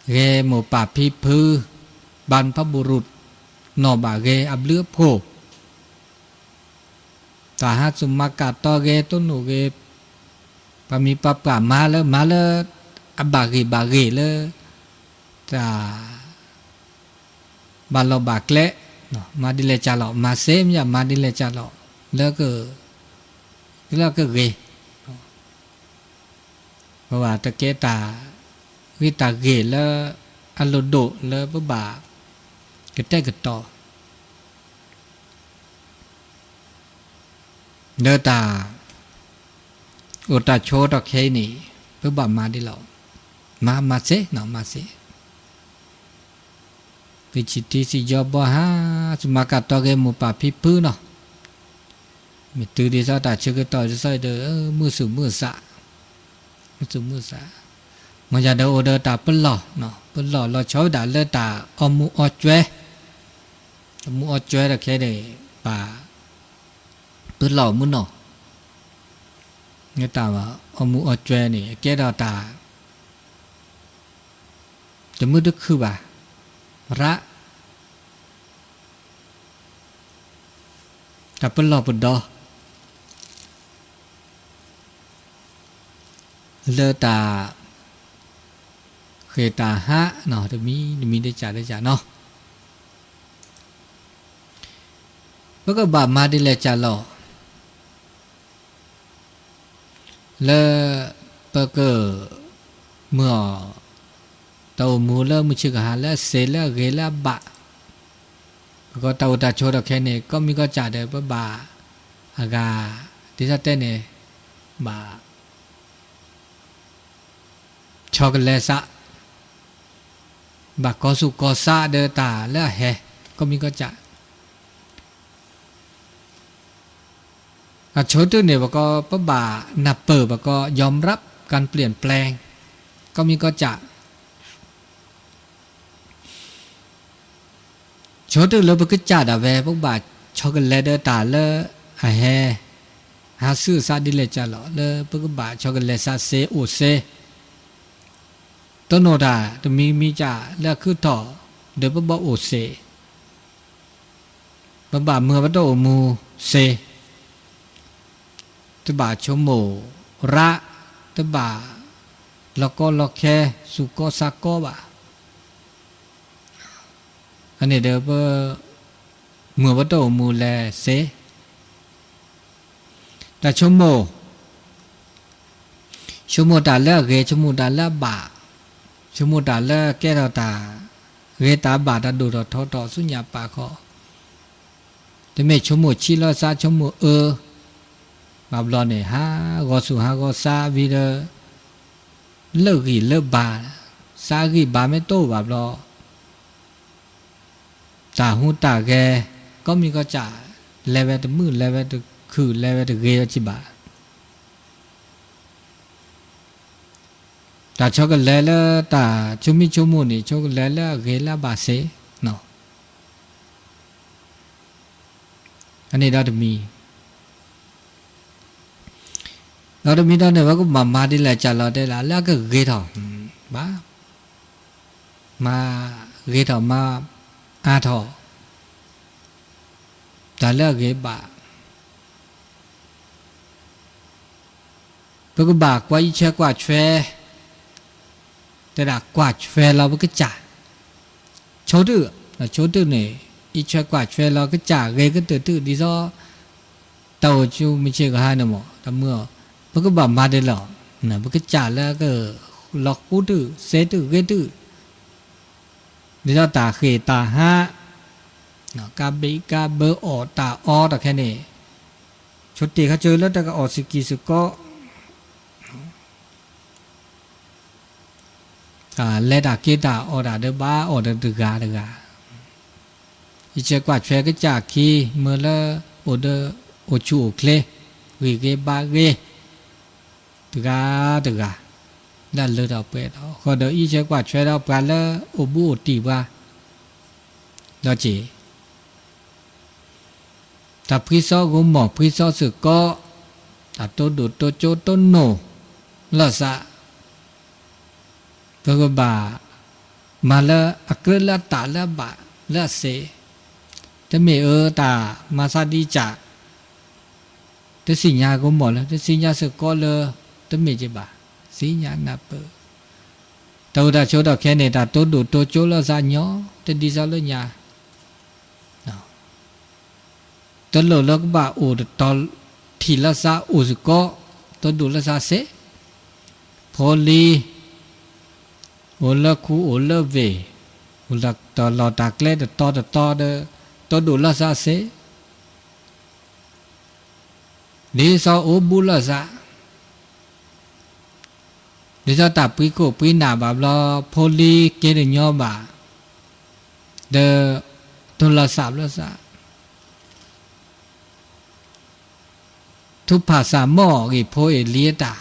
ဂဲၤမိၢ်ပၢ်ဖံဖု, ဘၣ်ဖးဘူၣ်ရူး, နီၢ်ဘၣ်ဂ့ၤအဘျုးအဖှိၣ်, တၢ်ဟးစူၢ်မၤကၢ်တီဂ့ၤ တိၢ်နီၣ်ဂ့ၤ, ပှၤမံၤပှၤပှၢ်မၤလၢမၤလၢ အဘၣ်ဂ့ၤဘၣ်ဂ့ၤလၢ တၢ် ဘၣ်လီၢ်ဘၣ်ကျဲ, မၤဒ်လဲၣ်ကၢ်လီၤ မၤစ့မ့ၢ်ယၤ မၤဒ်လဲၣ်ကၢ်လီၤ လၢ လၢကဂ့ၤ, ပဘၣ်တကဲတၢ်ဂ့ၤတၢ်ဂ့ၤလၢ အလိၣ်ဒိၣ်လၢပဘၣ်ကတဲာ်ကတီၤ လၢတၢ်အိၣ်တၢ်ဆိးထီၣ်ခဲအံၤန့ၣ် ပဘၣ်မၤဒ်လဲၣ်, မၤ မၤစ့နီၤ မၤစ့, ပဆံၣ်ထံဆံၣ်ယီၤဘီဟါ စူၢ်မၤကၢ်တီဂ့ၤမိၢ်ပၢ်ဖံဖုနီၤ, မ့ၢ်တုၤဒ်သိးတၢ်ဆၢကတီၢ်ဒ်သိးဒီး မုာ်သူၣ်မုာ်သး, မုာ်သူၣ်မုာ်သး, မ့ၢ်ယၤဒီးအိၣ်ဒီးတၢ်ပလီၢ်, ပလီၢ်လီၤဆီဝဲဒၣ်လၢတၢ်အီမူးအီကၠွဲ, အီမူးအီကၠွဲတခဲန့ၣ် ဘၣ် ပလီၢ်မုၢ်နီၢ်, တၢ်အီမူးအီကၠွဲန့ၣ် အကဲထီၣ်တၢ် တမုာ်တခုၣ်ဘၣ်, ရး တၢ်ပလီၢ်ပဒီ လၢတၢ်ဃ့ၢ်တၢ်ဟးနီၤ တမံၤတမံၤတကးတကးနီၤ, ပကဘၣ်မၤဒ်လဲၣ်ကၢ်လီၤ လၢပကမုာ်အီၤ တၢ်အိၣ်မူလၢမုၢ်ဆ့ၣ်ကဟါလၢအစ့လၢအဂ့ၤလၢအဘၣ်, ပကီၢ်တၢ်အိၣ်တၢ်ဆိးထီၣ်ခဲန့ၣ် ကီၢ်မံကီၢ်ကၢ်ဒီး ပဘၣ်အဂၤ ဒ်သိးတဲန့ၣ် ဘၣ် ဆီကလဲၤစး, ဘၣ်ကီၤဆူၣ်ကီၤစးဒီးတၢ်လၢအဟဲ ကီၢ်မံကီၢ်ကၢ် အဆိကတၢၢ်န့ၣ် ပကီၢ် ပဘၣ်နၢ်ပၢၢ် ပကီၢ် ยอมรับการเปลี่ยนแปลง ကီၢ်မံကီၢ်ကၢ်, ဆိကတၢၢ်လၢပကစၢ်ဒၣ်ဝဲ ပကဘၣ်ဆီကလဲၤဒီးတၢ်လၢအဟဲ ဟးဆူၣ်အစးဒ်လဲၣ်ကၢ်လီၤ လၢပကဘၣ်ဆီကလဲၤစးစ့အိၣ်စ့, တိၢ်နီၣ်တၢ်တမံၤမံၤကၢ်လၢအခုၣ်ထီၣ် ဒီးပဘၣ်အိၣ်စ့ ပဘၣ်မုာ်ပတၢ်အိၣ်မူစ့, တဘၣ်ဆိကမိၣ်ရး, တဘၣ်လီၤကီလီၤခဲ စူၢ်ကီၢ်စးကီဘၣ်. အန့ၣ်ဒီးပမုာ်ပတၢ်အိၣ်မူလဲၤစ့, တၢ်ဆိကမိၣ် ဆိကမိၣ်တၢ်လၢအဂ့ၤ ဆိကမိၣ်တၢ်လၢအဘၣ်, ဆိကမိၣ်တၢ်လၢကဲထီၣ်တၢ်ဂ့ၤတၢ်ဘၣ် တၢ်ဒိၣ်ထီၣ်ထီထီၣ်ဆူညါပာ်ခီ, တမ့ၢ်ဆိကမိၣ်ဆံးလီၤစး ဆိကမိၣ်အၢ, ဘၣ်ဘျီန့ၣ် ဟးဂီၤဆူၣ်ဟးဂီၤစးဝံၤဒီး လၢဂံၢ်လၢဘါ, စးဂံၢ်ဘါမ့ၢ်တအိၣ်ဘၣ်ဘျီ တၢ်ဟူးတၢ်ဂဲၤ ကီၢ်မံၤကီၢ်စဲၣ် လဲၤဝဲတမုာ် လဲၤဝဲတခုၣ် လဲၤဝဲတဂ့ၤဝဲစံးဘၣ်. တၢ်ဆီကလဲၤလၢတၢ်ဆိကမိၣ်ဆိကမိၣ်န့ၣ် ဆိကလဲၤလၢအဂ့ၤလၢအဘၣ်စ့ၢ်နီၤ. အန့ၣ်ဒီးတမံၤ, ဒီးတမံၤဒီးန့ၣ် ပကဘၣ်မၤဒ်လဲၣ်ကလဲၣ်တဲဒၣ် လၢအကဂ့ၤထီၣ်, ဘၣ်, မၤဂ့ၤထီၣ်မၤအါထီၣ်, တၢ်လၢအဂ့ၤဘၣ် ပကဘၣ်ကွၢ်အံးဆၢကွၢ်ဆွဲ, တဲဒၣ်ကွၢ်ဆွဲလီၤပကစၢ်, ဆိတု, ဆိတုန့ၣ်, အံးဆၢကွၢ်ဆွဲလီၤကစၢ် ဂ့ၤကတၢၢ်တု ဒ်သိး တၢ်အိၣ်ဆူၣ်မုၢ်ဆ့ၣ်ကဟါန့ၣ်မး တမုာ်အီၤ, ပကဘၣ်မၤဒ်လဲၣ်, ပကစၢ်လၢက လီၤဃူတု စဲတု ဂ့ၤတု ဒ်သိးတၢ်ဃ့ၢ်တၢ်ဟး, ကါဘံၣ်ကါဘၢအီၣ်တၢ်အီတၢ်ခဲန့ၣ်, ဆိတ့ၢ်ခီဆၢလၢတၢ်ကအီၣ်စကံစကီး, တၢ်လဲၤတၢ်က့ၤတၢ်အီၣ်တၢ်ဒီးဘၣ်အီၣ်ဒီးတဂၤတဂၤ, အံးဆၢကွၢ်ဆွဲကစၢ်ခံ မ့ၢ်လၢအိၣ်ဒီးအိၣ်ဆူၣ်အိၣ်ချ့, ဂံၢ်ဂ့ၤဘါဂ့ၤ, တဂၤတဂၤ, လၢအလၢထီၣ်ပှဲၤထီၣ် ဃီဒီးအံးဆၢကွၢ်ဆွဲဒီးပှၤလၢအိၣ်ဘူးအိၣ်တံၢ်ပှၤ, ဒီးက့ၢ် တၢ်ဖှံစီဂိၤမီၢ်ဖှံစီစ့ၢ်ကီး, တၢ်တိဒိၣ်တိကၠိတိနိၣ်လီၤစး, ပကဘၣ်မၤလၢအကြၢးလၢအတၢ်လၢအဘၣ်လၢအစ့, တမ့ၢ်အၢတၢ်မၤသးဒ်ကၢ် တသ့ၣ်ညါဂိၤမီၢ်လၢ တသ့ၣ်ညါစ့ၢ်ကီးလၢ တမ့ၢ်က့ၤဘၣ်, သ့ၣ်ညါနၢ်ပၢၢ်, တၢ်အိၣ်တၢ်ဆိးဒီးခဲန့ၣ် တၢ်တိဒိၣ်တိကၠိလီၤစးညီ တဒ်သိးလၢညါ တလိၣ်လၢကဘၣ်အိၣ်တတီၤထံၣ်လီၤစးအိၣ်စ့ၢ်ကီး, တိဒိၣ်လီၤစးစ့, ဖိလံၤ, အိၣ်လၢခူအိၣ်လၢဝ့ၢ်, အိၣ်လၢတၢ်လီၢ်တၢ်ကျဲတတီၤတတီၤဒီး, တိဒိၣ်လီၤစးစ့, ဒ်သိးအိၣ်ဘူးလီၤစး ဒ်သိးတၢ်ပှံခိၣ်ပှံနၢ်ဘၣ်ဘျီ, ဖိလံၤက့ၤတညီဘၣ်, ဒီးတိၢ်လီၤစးဘျီစး, ထူဖၣ်စၢ်မီၢ်ဂ့ၢ်ဖိအ့ၣ်လံအတၢ်,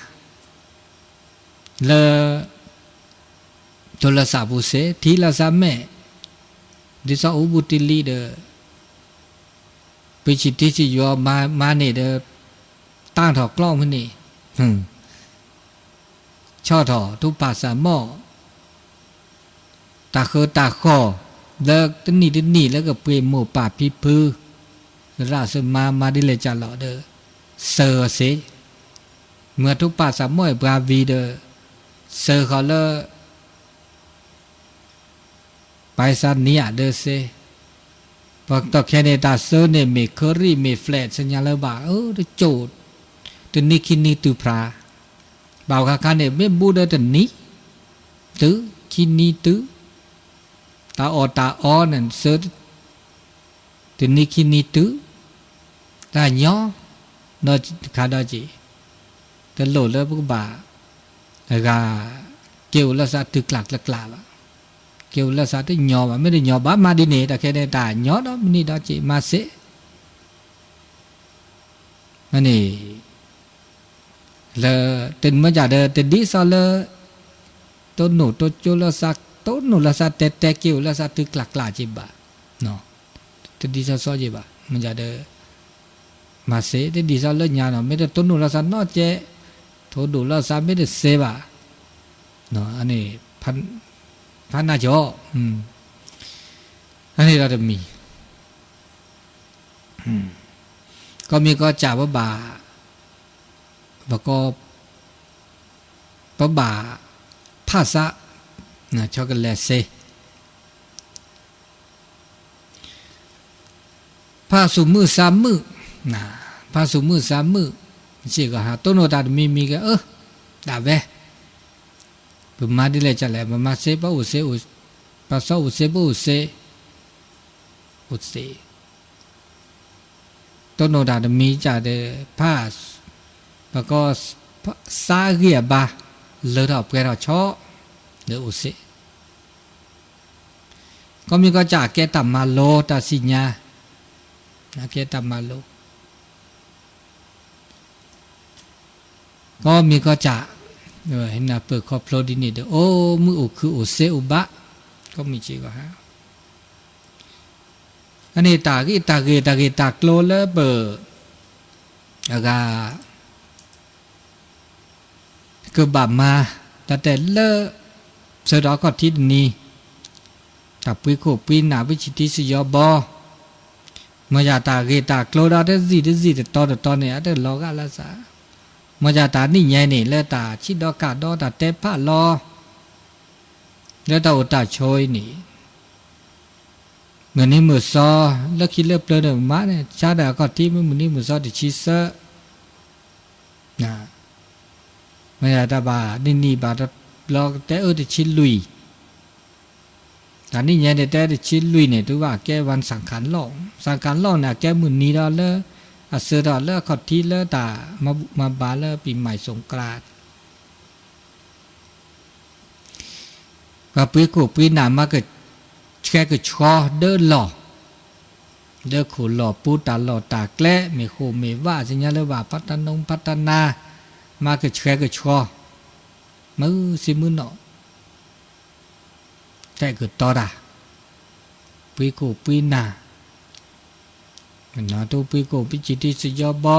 လၢ တိၢ်လီၤစးပူၤစ့ ထံလီၤစးမဲာ်, ဒ်သိးအိၣ်ဘူးတ့ၢ်လံဒီး ပဆံးတ့ဆံးယွၤမၤန့ၣ်ဒီး တၢ်ထီၣ်ကျီမ့ၢ်န့ၣ်, ဆီၣ်ထီၣ်ထူဖၣ်စၢ်မီၢ်, တၢ်ဃၢၤတၢ်ဃီၣ်, လၢတနံၣ်တနံၣ်လၢကပှ့ၤမိၢ်ပၢ်ဖံဖု, သရၣ်သမါမၤဒ်လဲၣ်ကလဲၣ်ဒီး, စၢဃီၤစ့, မ့ၢ်ထူဖၣ်စၢ်မီၢ်အံၤပှၤဝံၤဒီး, စၢဃီၤလၢ ပၢ်စၢ်နံၤအဒၢစ့, ပှၤတၢ်ခဲန့ၣ် တၢ်စၢန့ၣ်မ့ၢ်ခရံာ်မ့ၢ် flat သ့ၣ်ညါလၢၤဘၣ်, တကၠိၣ်, တနံၤခံနံၤတုၤဖြါ, ဘၣ်ခါခါန့ၣ် မ့ၢ်ဘူးဒီးတနံၤ, တုၤ, ခံနံၤတုၤ, တၢ်အီၣ်တၢ်အီန့ၣ်စၢ တနံၤခံနံၤတုၤ, တၢ်ညီ, ဒီးခါဒီးက့ၤ, တလိၣ်လၢပကဘၣ်, အဂၤ, က့ၤအိၣ်လၢသးတုၤကျၢ်ကျၢ်ကျၢ်ဘၣ်, က့ၤအိၣ်လၢသးတညီဘၣ်, မ့ၢ်တညီဘၣ်မၤဒ်န့ၣ် တၢ်ခဲန့ၣ် တၢ်ညီဒီးမနုၤဒီးက့ၤမၤစ့ န့ၣ်, လၢတမ့ၢ်ကဒီး တဒ်သိးလၢ တိၢ်နီၣ်တိၢ်ကၠိလၢသး, တိၢ်နီၣ်လၢသးတဲတဲက့ၤအိၣ်လၢသးတုၤကျၢ်ကျၢ်က့ၤဘၣ်, တဒ်သိးသိးက့ၤဘၣ်, မ့ၢ်ကဒီး မၤစ့ တဒ်သိးလၢညါနီၤ, မ့ၢ်တတိၢ်နီၣ်လၢသးနီၢ်ကဲ, ထိၣ်ဒိၣ်လၢသးမ့ၢ်တစ့ဘၣ်, အန့ၣ်, ဖးနၢ်ကၠီ, အန့ၣ်ဒီးတမံၤ ကီၢ်မံၤကီၢ်စၢ်ပဘၣ်, ပကီၢ်, ပဘၣ်, ဖးစး, ဆီကလဲၤစ့, ဖးဆူၣ်မုၢ်စးမုၢ်, ဖးဆူၣ်မုၢ်စးမုၢ်, စ့ၢ်ကီးဟးတိၢ်နီၣ်တၢ်တမံၤမံၤက့ၤအၢ, ဒၣ်ဝဲ ပမၤဒ်လဲၣ်ကလဲၣ်, ပမၤစ့ပအိၣ်စ့, ပစီအိၣ်စ့ပအိၣ်စ့, အိၣ်စ့, တိၢ်နီၣ်တၢ်တမံၤကဒီး, ဖး, ပကီၢ်, စးဂံၢ်အဘါ, လၢထီၣ်ပှဲၤထီၣ်ဆီ, ဒီးအိၣ်စ့ ကီၢ်မံၤကီၢ်စၢ်ကဲတၢ်မၤလိတၢ်စံၣ်ညါ, ကဲတၢ်မၤလိ, ကီၢ်မံၤကီၢ်စၢ်, ဟဲနၢ်ပၢၢ်ခီဖျိဒ်န့ၣ်ဒီး အိၣ်မုာ်အိၣ်ခုၣ်အိၣ်စ့အိၣ်ဘၣ်, ကီၢ်မံၤစ့ၢ်ကီးဟး အန့ၣ်တၢ်ဂ့ၢ်တၢ်ဂ့ၤ တၢ်ဂ့ၢ်တၢ်ကျိၤလၢပ အဂၤ ကဘၣ်မၤ တၢ်တဲလၢ ဆၢဒီးအခီၣ်ထံးတနံၤ တၢ်ပှ့ခိၣ်ပှ့နၢ် ပှ့စံးတံစယီဘီ မ့ၢ်ယၤတၢ်ဂ့ၢ်တၢ်ကျိၤဒီးတစံၣ်တစံၣ်တတီၤတတီၤန့ၣ် အတလီၤဂာ်လၢစး မ့ၢ်ယၤတၢ်နံၣ်ညါန့ၣ် လၢတၢ်ဆံးဒီးကၣ်ဒီးတၢ်တဲဖးလီၤ လၢတၢ်အိၣ်တၢ်ဆိးအံၤန့ၣ် မုၢ်နံၤမုၢ်သီ လၢခံလၢပျၢၤန့ၣ်မးန့ၣ် ဆါဒၣ်အခီၣ်ထံးမ့ၢ်မုၢ်နံၤမုၢ်သီတဆံသၢ မ့ၢ်တၢ်ဘၣ်နံၤနံၤဘၣ်တဘျီကတဲအၢတဆံလွံၢ် တၢ်နံၣ်ညါန့ၣ် တဲတဆံလွံၢ်န့ၣ် တုၤဘၣ်ကဲ วันสังขารโลก สังขารโลก န့ၣ် အကဲမုၢ်နံၤဒီးလၢ အစၢၤထီၣ်လၢအခီၣ်ထံးလၢတၢ်မၤဘူၣ်မၤဘါလၢ ပီမၢ် สงกรานต์ ပှၤပှ့ခိၣ်ပှ့နၢ် မၤကဆှဲကဆှီဒၢလီၢ် ဒၢခိၣ်လီၢ်ပူၤ တၢ်လီၢ်တၢ်ကျဲ မ့ၢ်ဃိၣ်မ့ၢ်ဝး သ့ၣ်ညါလၢဘၣ် พัฒนงพัฒนา မၤကဆှဲကဆှီ မုၢ်ဆ့မုၢ်နီၢ် တဲာ်ကတီၤတၢ် ပှ့ခိၣ်ပှ့နၢ် တပှ့ခိၣ်ပှ့စံးတံစယီဘီ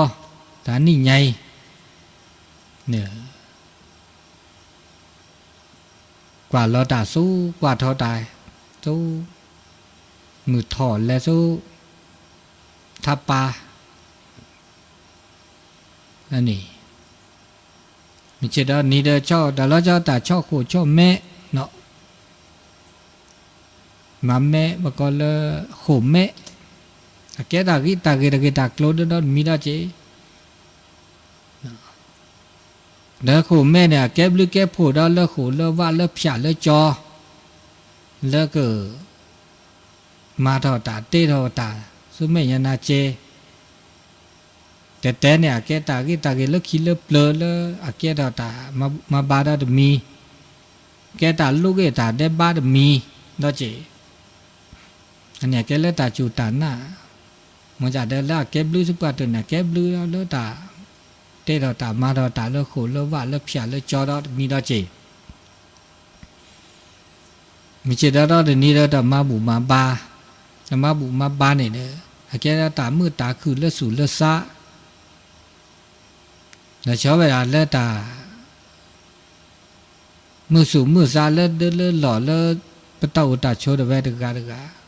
တၢ်နံၣ်ညါအံၤ ကွၢ်လီၤတၢ်ဆူ ကွၢ်ထီၣ်တၢ်ဆူ မုၢ်ထီၣ်လဲၤဆူ ထးပၤ န့ၣ် မ့ၢ်ဆ့ၣ်ဒီးနံၤဒီး တၢ်လီၤဆီတၢ်ဆီၣ်ခိၣ်ဆီၣ်မဲး မၤမဲး ပကိးလၢ ဃိၣ်မဲး အကဲတၢ်ဂ့ၢ်တၢ်ဂ့ၤ တၢ်ဂ့ၢ်တၢ်ကျိၤဒၢဒီတမံၤဒီးက့ၤ လၢဃိၣ်မဲးန့ၣ် အကဲဘျုးကဲဖှိၣ်ဒီးလၢဃိၣ်လၢဝးလၢဖၠၣ်လၢကၠီ လၢက မၤထီၣ်တၢ်တ့ထီၣ်တၢ် ဆူမဲာ်ညါနၤက့ၤ တဲတဲန့ၣ် အကဲတၢ်ဂ့ၢ်တၢ်ဂ့ၤလၢခံလၢပျၢၤလၢအကဲထီၣ်တၢ်မၤဘူၣ်မၤဘါဒီတမံၤ ကဲတၢ်လိၣ်ဂ့ၢ်တၢ်ဒဲးဘးတမံၤ ဒီးက့ၤ အန့ၣ်အကဲလၢတၢ်စူၢ်တၢ်နာ် မ့ၢ်ဒၣ်ဒီးလၢအကဲဘျုးဆူပှၤတၢၢ်န့ၣ် အကဲဘျုးလၢတၢ်တ့ထီၣ်တၢ်မၤထီၣ်တၢ်လၢဃိၣ်လၢဝးလၢဖၠၣ်လၢကၠီဒီတမံၤဒီးက့ၤ မ့ၢ်ဆ့ၣ်ဒီးဒီတနံၤဒီးတၢ်မၤဘူၣ်မၤဘါ တၢ်မၤဘူၣ်မၤဘါန့ၣ်ဒီး အကဲဒၣ်တၢ်မုာ်တၢ်ခုၣ်လၢသူၣ်လၢသး ဒီးဆီဝဲဒၣ်လၢတၢ် မုာ်သူၣ်မုာ်သးလၢဒၢလၢလီၢ်လၢ ပတၢ်အိၣ်တၢ်ဆိးတဝဲတဂၤတဂၤ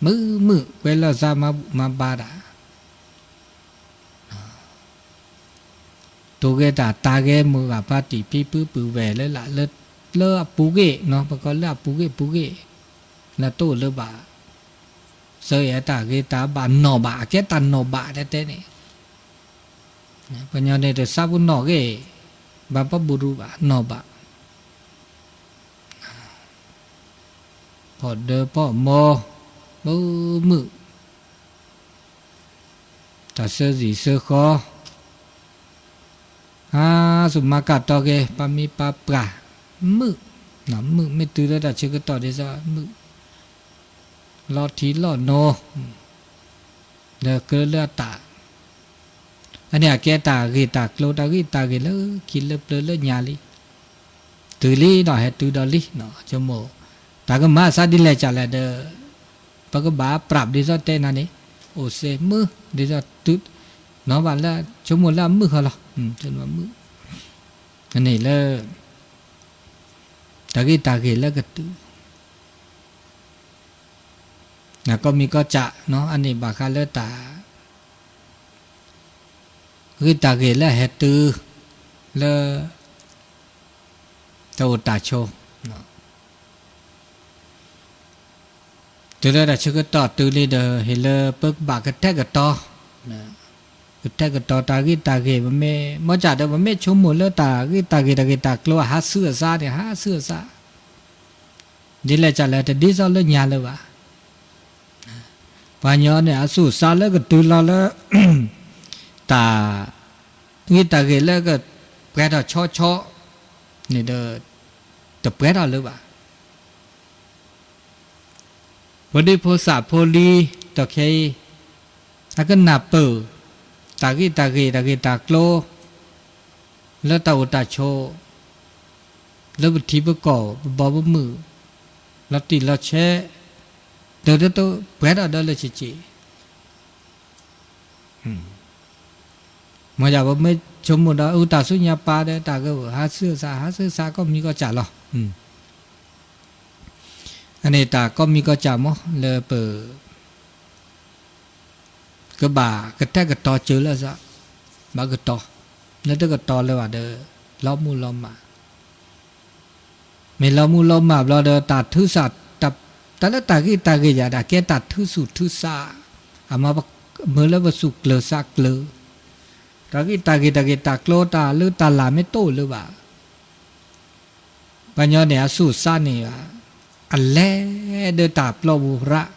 မုာ်မုာ်ကွဲလီၤသးမၤဘူၣ်မၤဘါတၢ် တိၢ်ဂဲၤတၢ်တၢ်ဂဲၤမုာ်ဂၢ်ဖးတံၢ်ဖံဖုပုၢ်ဝဲၢ်လၢလၢ လၢအပူၤဂ့ၢ်နီၤ ပကိးလၢအပူၤဂ့ၢ်ပူၤဂ့ၢ် လၢတိၢ်လၢဘၣ် စၢၤအဲၣ်တၢ်ဂ့ၤတၢ်ဘၣ်နီၢ်ဘၣ် အကဲတၢ်နီၢ်ဘၣ်တဲတဲန့ၣ် ပှၤညီန့ၣ်တသးပူၤနီၢ်ဂ့ၢ် ဘၣ်ပဘိၣ်ဒူဘၣ်နီၢ်ဘၣ် ဖီၣ်ဒၢဖီၣ်မီ မုာ်မုာ် တၢ်ဆၢဆံၣ်ဆၢဃီ အါ သူၣ်မၤကၢ်တီဂ့ၤ ပာ်မံပာ်ပှၢ် မုာ် မုာ်မ့ၢ်တုၤလၢတၢ်ဆၢကတီၢ်ဒ်သိးမုာ် လီၤထံလီၤနိ ဒီးကြၢးလၢအတၢ် အန့ၣ်အကဲတၢ်ဂ့ၢ်တၢ်ကျိၤ တၢ်ဂ့ၢ်တၢ်ဂ့ၤလၢခံလၢပျၢၤလၢညါလံ တုၤလံဒီး ဟဲတုၤဒီးလံ ဆိကမိၣ် တၢ်ကမၤအသးဒ်လဲၣ်ကလဲၣ်ဒီး ပကဘၣ်ပြးဒ်သိးတဲနၤန့ၣ် အိၣ်စ့မုာ် ဒ်သိးတုၤ နီၢ်ဘၣ်လၢ ဆိကမိၣ်လၢအမုာ်ဃီလီၤ မုာ် အန့ၣ်လၢ တၢ်ဂ့ၢ်တၢ်ဂ့ၤလၢကတုၤ နကီၢ်မံၤကီၢ်စဲၣ် အန့ၣ်ဘၣ်ဃးလၢတၢ် ဂ့ၢ်တၢ်ဂ့ၢ်လၢအဟဲတုၤ လၢ တၢ်အိၣ်တၢ်ဆိး တုၤလၢတၢ်ဆၢကတီၢ်တုၤလံဒီး ဟ့ၣ်လၢပကဘၣ်ကထဲကတီၤ ကထဲကတီၤတၢ်ဂ့ၢ်တၢ်ဂ့ၢ် ပမ့ၢ် မ့ၢ်စ့ၢ်ကီးဒီး ပမ့ၢ်ဆိကမိၣ်လၢတၢ်ဂ့ၢ်တၢ်ဂ့ၢ်တၢ်ဂ့ၢ်တၢ်ကျိၤ အဟးဆူအသးန့ၣ် ဟးဆူအသး ဒ်လဲၣ်ကလဲၣ် တဒ်သိးလၢညါလၢၤဘၣ်. ပှၤညီန့ၣ် အသူၣ်အသးလၢကတုၤလီၤလၢ တၢ်ဂ့ၢ်တၢ်ဂ့ၢ်လၢကပှဲၤထီၣ်ဆီဆီန့ၣ်ဒီး တပှဲၤထီၣ်လၢၤဘၣ်. ဖိဒံဖိသၣ်ဖိလံၤ ဒီးခဲအံၤ အကနၢ်ပၢၢ် တၢ်ဂ့ၢ်တၢ်ဂ့ၢ် တၢ်ဂ့ၢ်တၢ်ကျိၤ လၢတၢ်အိၣ်တၢ်ဆိး လၢပထံပကီၢ် ပဘီပမုၢ် လီၤတံၢ်လီၤဆဲး တၢ်တပှဲၤထီၣ်ဒီးလၢဆံးဆံး, မ်ယၤပမ့ၢ်ဆိကမိၣ်ဒီး အုၣ်တၢ်ဆူညါပၢ်ဒီး တၢ်ဂ့ၢ်ဝဲ ဟးဆူအသး ဟးဆူအသး ကိးမံၤကိးစၢ်လီၤ. အန့ၣ်တၢ်ကိးမံၤကိးစၢ်မး လၢပ ကဘၣ်ကတဲာ်ကတီၤစၢၤလၢအသး, ဘၣ်ကတီၤ, လၢတကတီၤလၢၤဘၣ်ဒီး လီၤမုၢ်လီၤမၢ်, မ့ၢ်လီၤမုၢ်လီၤမၢ်ဘျီဒီး တၢ်ထုကဖၣ်, တၢ်လၢတၢ်ဂ့ၢ်တၢ်ဂ့ၢ်ယၤ တၢ်ကဲတၢ်ထုကဖၣ်ထုကဖၣ်, အမၤမုာ်လၢပသူၣ်ကျၢၤသးကျၢၤ, တၢ်ဂ့ၢ်တၢ်ဂ့ၢ်တၢ်ဂ့ၢ်တၢ်ကျိၤတၢ်လၢတၢ်လၢ်မ့ၢ်တအိၣ်လၢၤဘၣ် ပှၤညီန့ၣ် အဆူၣ်စးန့ၣ် အလဲၤဒီးတၢ်ပျီပူၤရၣ်,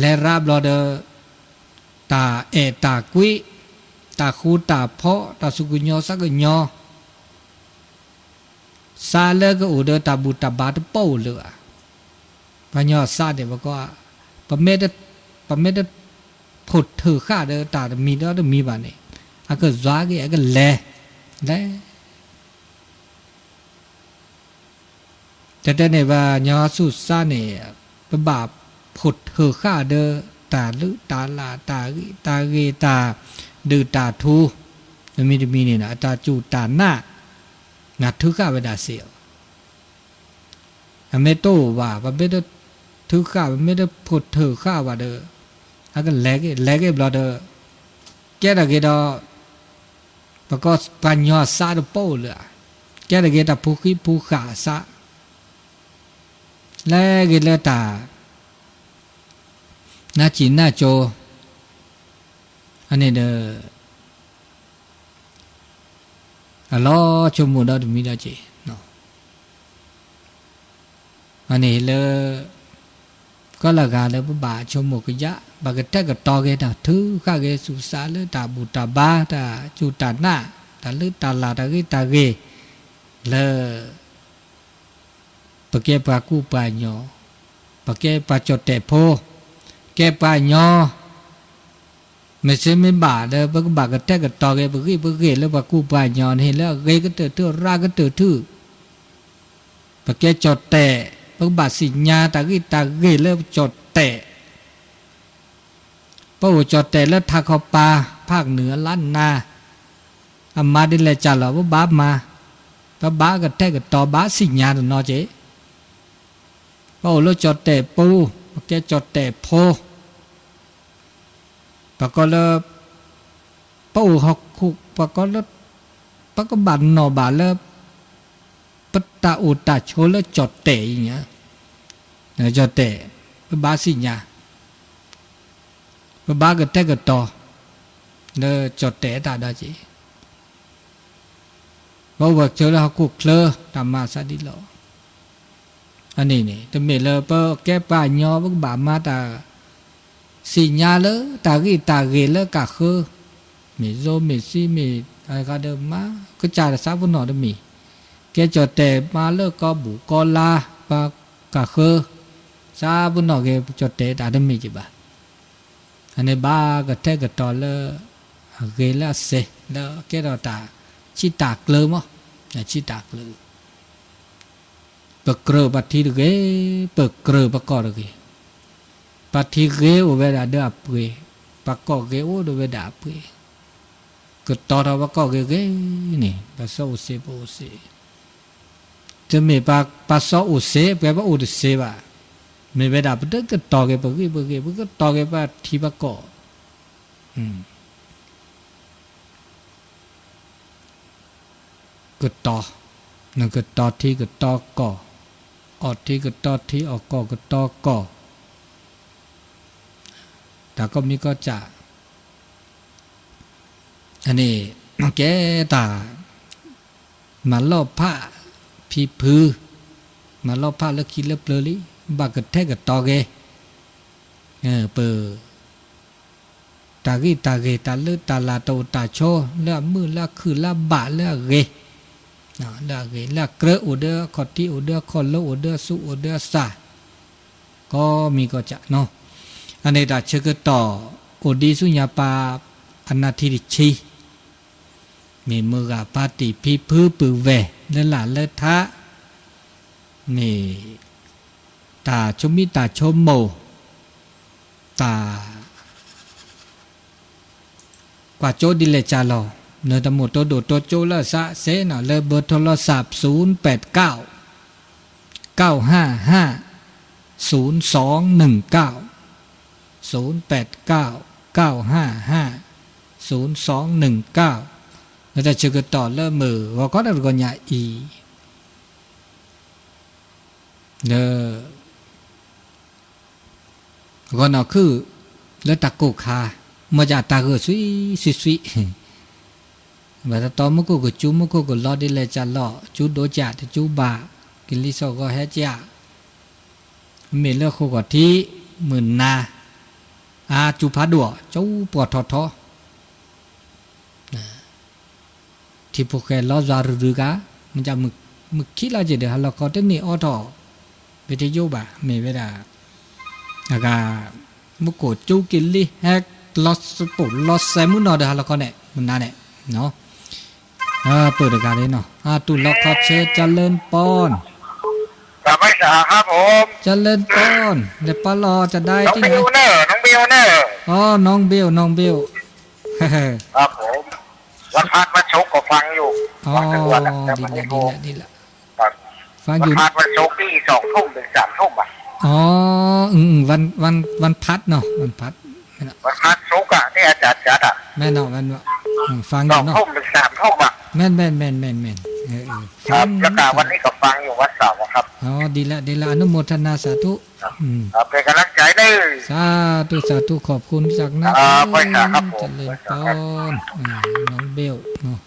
လဲၤရၣ်ဘျီဒီး တၢ်အဲၣ်တၢ်ကွံ, တၢ်ဃူတၢ်ဖိး, တၢ်သူၣ်ကညီၤသးကညီၤ, စးလၢကအိၣ်ဒီးတၢ်ဘူၣ်တၢ်ဘါတပီၢ်အိၣ်လၢၤဘၣ်. ပှၤညီအစးန့ၣ် ပကီး, ပမ့ၢ်တ, ပမ့ၢ်တဖိးထၢဃာ်ဒီးတၢ်တမံၤဒီးတမံၤဘၣ်န့ၣ်, အကယွၤက့ၤ အကလဲၤ, လဲၤ တဲတဲန့ၣ် ပှၤညီဆူၣ်စးန့ၣ် ပဘၣ်ဖိးထၢဃာ်ဒီး တၢ်လုၢ်တၢ်လၢ် တၢ်ဂ့ၢ်တၢ်ဂ့ၤ တၢ်ဒုၣ်တၢ်ထူ, တမံၤတမံၤန့ၣ် အတၢ်စူၢ်တၢ်နာ်, နၤထုဃာ်ဝဲဒၣ်စ့ၢ်ကီး, အမ့ၢ်တအိၣ်ဘၣ် ပမ့ၢ်တထုဃာ် ပမ့ၢ်တဖိးထၢဃာ်ဘၣ်ဒီး အကလဲၤက့ၤ လဲၤက့ၤဘျီဒီး ကဲထီၣ်က့ၤဒီး ပကီးပှၤညီအစးတပီၢ်အိၣ်လၢၤ, ကဲထီၣ်က့ၤတၢ်ဖိဃံဖိဃာ်အစး, လဲၤက့ၤလၢတၢ် နၢ်စံၣ်နၢ်ကၠိ, အန့ၣ်ဒီး အလီၤဆိကမိၣ်ဒီးတမံၤဒီးက့ၤ, အန့ၣ်လၢ ကီၢ်လၢဂၤလၢပဘၣ်ဆိကမိၣ်ကယၢ် ဘၣ်ကတဲာ်ကတီၤက့ၤ တၢ်ထုဃာ်က့ၤဆူၣ်စးလၢတၢ်ဘူၣ်တၢ်ဘါ တၢ်စူၢ်တၢ်နာ် တၢ်လုၢ်တၢ်လၢ် တၢ်ဂ့ၢ်တၢ်ဂ့ၤ လၢ ပကဲပှၤကူပှၤညီ, ပကဲပှၤကၠီၣ်တဲာ်ဖိ, ကဲပှၤညီ, မ့ၢ်စ့မ့ၢ်ဘၣ်ဒီး ပကဘၣ်ကတဲာ်ကတီၤက့ၤ ပဂ့ၢ်ပဂ့ၢ်လၢပှၤကူပှၤညီန့ၣ် လၢအဂ့ၤကတၢၢ်ထူၣ် ရၣ်ကတၢၢ်ထူၣ်, ပကဲကၠီၣ်တဲာ်, ပကဘၣ်သ့ၣ်ညါတၢ်ဂ့ၢ်တၢ်ဂ့ၢ်လၢပကၠီၣ်တဲာ် ပအိၣ်ကၠီၣ်တဲာ်လၢထးခီပၤ ဖးကနုာ်အလါနၤ, အမၤဒ်လဲၣ်ကၢ်လီၤ ပဘၣ်မၤ, ပဘၣ်ကတဲာ်ကတီၤ ဘၣ်သ့ၣ်ညါတနီၤက့ၤ, ပအိၣ်လၢကၠီၣ်တဲာ်ပူၤ ပကဲကၠီၣ်တဲာ်ဖိ, ပကီးလၢ ပအိၣ်ဟီၣ်ခိၣ် ပကီးလၢ ပကဘၣ်နီၣ်ဘၣ်လၢ ပတၢ်အိၣ်တၢ်ဆိးလၢကၠီၣ်တဲာ်အံၤညါ, ကၠီၣ်တဲာ်, ပဘၣ်သ့ၣ်ညါ, ပဘၣ်ကတဲာ်ကတီၤ လၢကၠီၣ်တဲာ်တၢ်ဒီးက့ၤ, ပအိၣ်ဝဲကၢလၢဟီၣ်ခိၣ်ချၢ တၢ်မၤသးဒ်လီၤ. အန့ၣ်န့ၣ် တမ့ၢ်လၢပကဲပှၤကညီ ပကဘၣ်မၤတၢ်သ့ၣ်ညါလၢတၢ်ဂ့ၢ်တၢ်ဂ့ၤလၢကၢ်ဃၢ, မ့ၢ်ယိမ့ၢ်စံမ့ၢ် အဂၤဒီးမၤကစၢ်တၢ်ဆါပနီၣ်တမံၤ, ကဲကၠီၣ်တဲာ်မၤလၢကီၢ်ဘူၣ်ကီၢ်လါ ပှၤကၢ်ဃၢ, ဆါပနီၣ်က့ၤကၠီၣ်တဲာ်တၢ်တမ့ၢ်က့ၤဘၣ်. အန့ၣ်ဘၣ်ကတဲာ်ကတီၤလၢ အဂ့ၤလၢအစဲး လၢကဲထီၣ်တၢ်ဆံးတၢ်ကျၢၤမး, ဆံးတၢ်ကျၢၤ ပကြၢးပှၤထံတဂ့ၤ, ပကြၢးပှၤကီၢ်တဂ့ၤ, ပှၤထံဂ့ၤအိၣ်ဝဲဒၣ်ဒီးအပှ့ၤ, ပှၤကီၢ်ဂ့ၤအိၣ်ဒီးဝဲဒၣ်အပှ့ၤ, ကတီၤထီၣ်ပှၤကီၢ်ဂ့ၤဂ့ၤန့ၣ် ပှၤစီအိၣ်စ့ၢ်ပအိၣ်စ့ၢ်, တမ့ၢ်ပှၤစီအိၣ်စ့ၢ် ပှဲၤပှၤအိၣ်တစ့ၢ်ဘၣ်, မ့ၢ်ဝဲဒၣ်ပတကတီၤက့ၤပဂ့ၢ်ပဂ့ၢ် ပကတီၤက့ၤပှၤထံပှၤကီၢ် ကတီၤ, နကတီၤထံကတီၤကီၢ်, အီၣ်ထံကတီၤထံ အီၣ်ကီၢ်ကတီၤကီၢ်, တၢ်ကိးမံၤကိးစၢ်, အန့ၣ် ကဲတၢ် မၤလီၣ်ဖးဖံဖု, မၤလီၣ်ဖးလၢခံလၢပျၢၤလံ, ဘၣ်ကထဲကတီၤက့ၤ ပ တၢ်ဂ့ၢ်တၢ်ဂ့ၤ တၢ်လၢတၢ်လၤ တၢ်အိၣ်တၢ်ဆိး လၢအမုာ်လၢအခုၣ်လၢအဘၣ်လၢအဂ့ၤ, လၢအဂ့ၤ လၢအကြၢးအိၣ်ဒီးအခီၣ်ထံး အိၣ်ဒီးအခီၣ်လၢ အိၣ်ဒီးအသူၣ် အိၣ်ဒီးအသး ကိးမံၤကိးစၢ်နီၤ, အန့ၣ်တၢ်ဆၢကတီၢ် အိၣ်ဒံးဆူညါပၢ် အနၢ်ထံတဆံ မ့ၢ်မုၢ်ဂၤဖါတံၢ်ဖံဖုပုၢ်ဝဲၢ်လၢလာ်လၢထါ, မ့ၢ်တၢ်ဆိမိၣ်တၢ်ဆိကမိၣ်, တၢ်ကွၢ်စိဒ်လဲၣ်ကလီၤ, နတမိၣ်တိဒိၣ်တိကၠိလၢသးစ့နီၤ လၢ เบอร์โทรศัพท์ ศูนย์แปดเก้า เก้าห้าห้า ศูนย์สองหนึ่งเก้า ศูนย์แปดเก้า เก้าห้าห้า ศูนย์สองหนึ่งเก้า နတၢ်ဆၢကတီၢ်လၢမုၢ်ဂီၤခီတဂီၤညါအံၤ လၢ ဂီၤနီၢ်ခုၣ် လၢတၢ်ကိၢ်ခါ မ့ၢ်ဒၣ်တၢ်ဂၢၢ်ဆှံဆှံဆှံ, ဘၣ်တတီမူခိၣ်ကစူၤ မူခိၣ်ကလီဒ်လဲၣ်ကလီၤ ကစူၤဒိၣ်ကၢ် တစူၤဘၣ် ကလံၤစိးဂီၤဟဲကၢ်, မ့ၢ်လၢဃိာ်ဂီၤထံး မုၢ်နၤ အါ စူၤဖးဒိၣ် စူၤပှီၢ်ထီထီ ထံဖိၣ်ဃဲလီၤစွၤရုၢ်ရုၢ်ကါ, မ့ၢ်ဒၣ်မုၢ်ခံလါက့ၤဒီး ဟါလီၤခီတန့ၢ်အိးထီၣ် ဝံၤတယိဘၣ် မ့ၢ်ဝဲဒၣ် အဂၤ မူခိၣ်ကစူၤကလံၤဟဲ လီၤစပိာ်လီၤစဲးမုၢ်နီၤဒီး ဟါလီၤခီန့ၣ် မုၢ်နၤန့ၣ် ပၢၢ်တဂၤန့ၣ်နီၤ အတူၢ်လီၤခီဆၢ เจริญปอน ครับผม เจริญปอน လဲၤပာ်လီၤ จะได้ที่ไหน น้องเบลเนอะ น้องเบลเนอะ อ๋อ น้องเบล น้องเบล ครับผม วันพฤหัสวันศุกร์ก็ฟังอยู่ อ๋อ ฟังทุกวันอะ แต่มันไม่โทร ดีแล้ว ดีแล้ว ครับ ฟังอยู่ วันพฤหัสวันศุกร์ที่สองทุ่มถึงสามทุ่มอะ อ๋อ อืมอืม วัน วัน วันพฤหัสเนาะ วันพฤหัส แม่นอะ วันพฤหัสศุกร์อะ ที่อาจารย์จัดอะ แม่นเนาะ แม่นเนาะ อืม ฟังอยู่เนาะ สองทุ่มถึงสามทุ่มอะ แม่นแม่นแม่นแม่นแม่น เออเออ ครับ ฟัง แล้วก็วันนี้ก็ฟังอยู่วันเสาร์อะครับ อ๋อ ดีละ ดีละ อนุโมทนาสาธุ ครับ อืม ครับ เป็นกำลังใจเด้อ สาธุ สาธุ ขอบคุณจากนัก ครับ ไหว้สาครับผม เจริญปอน อ่า น้องเบลเนาะ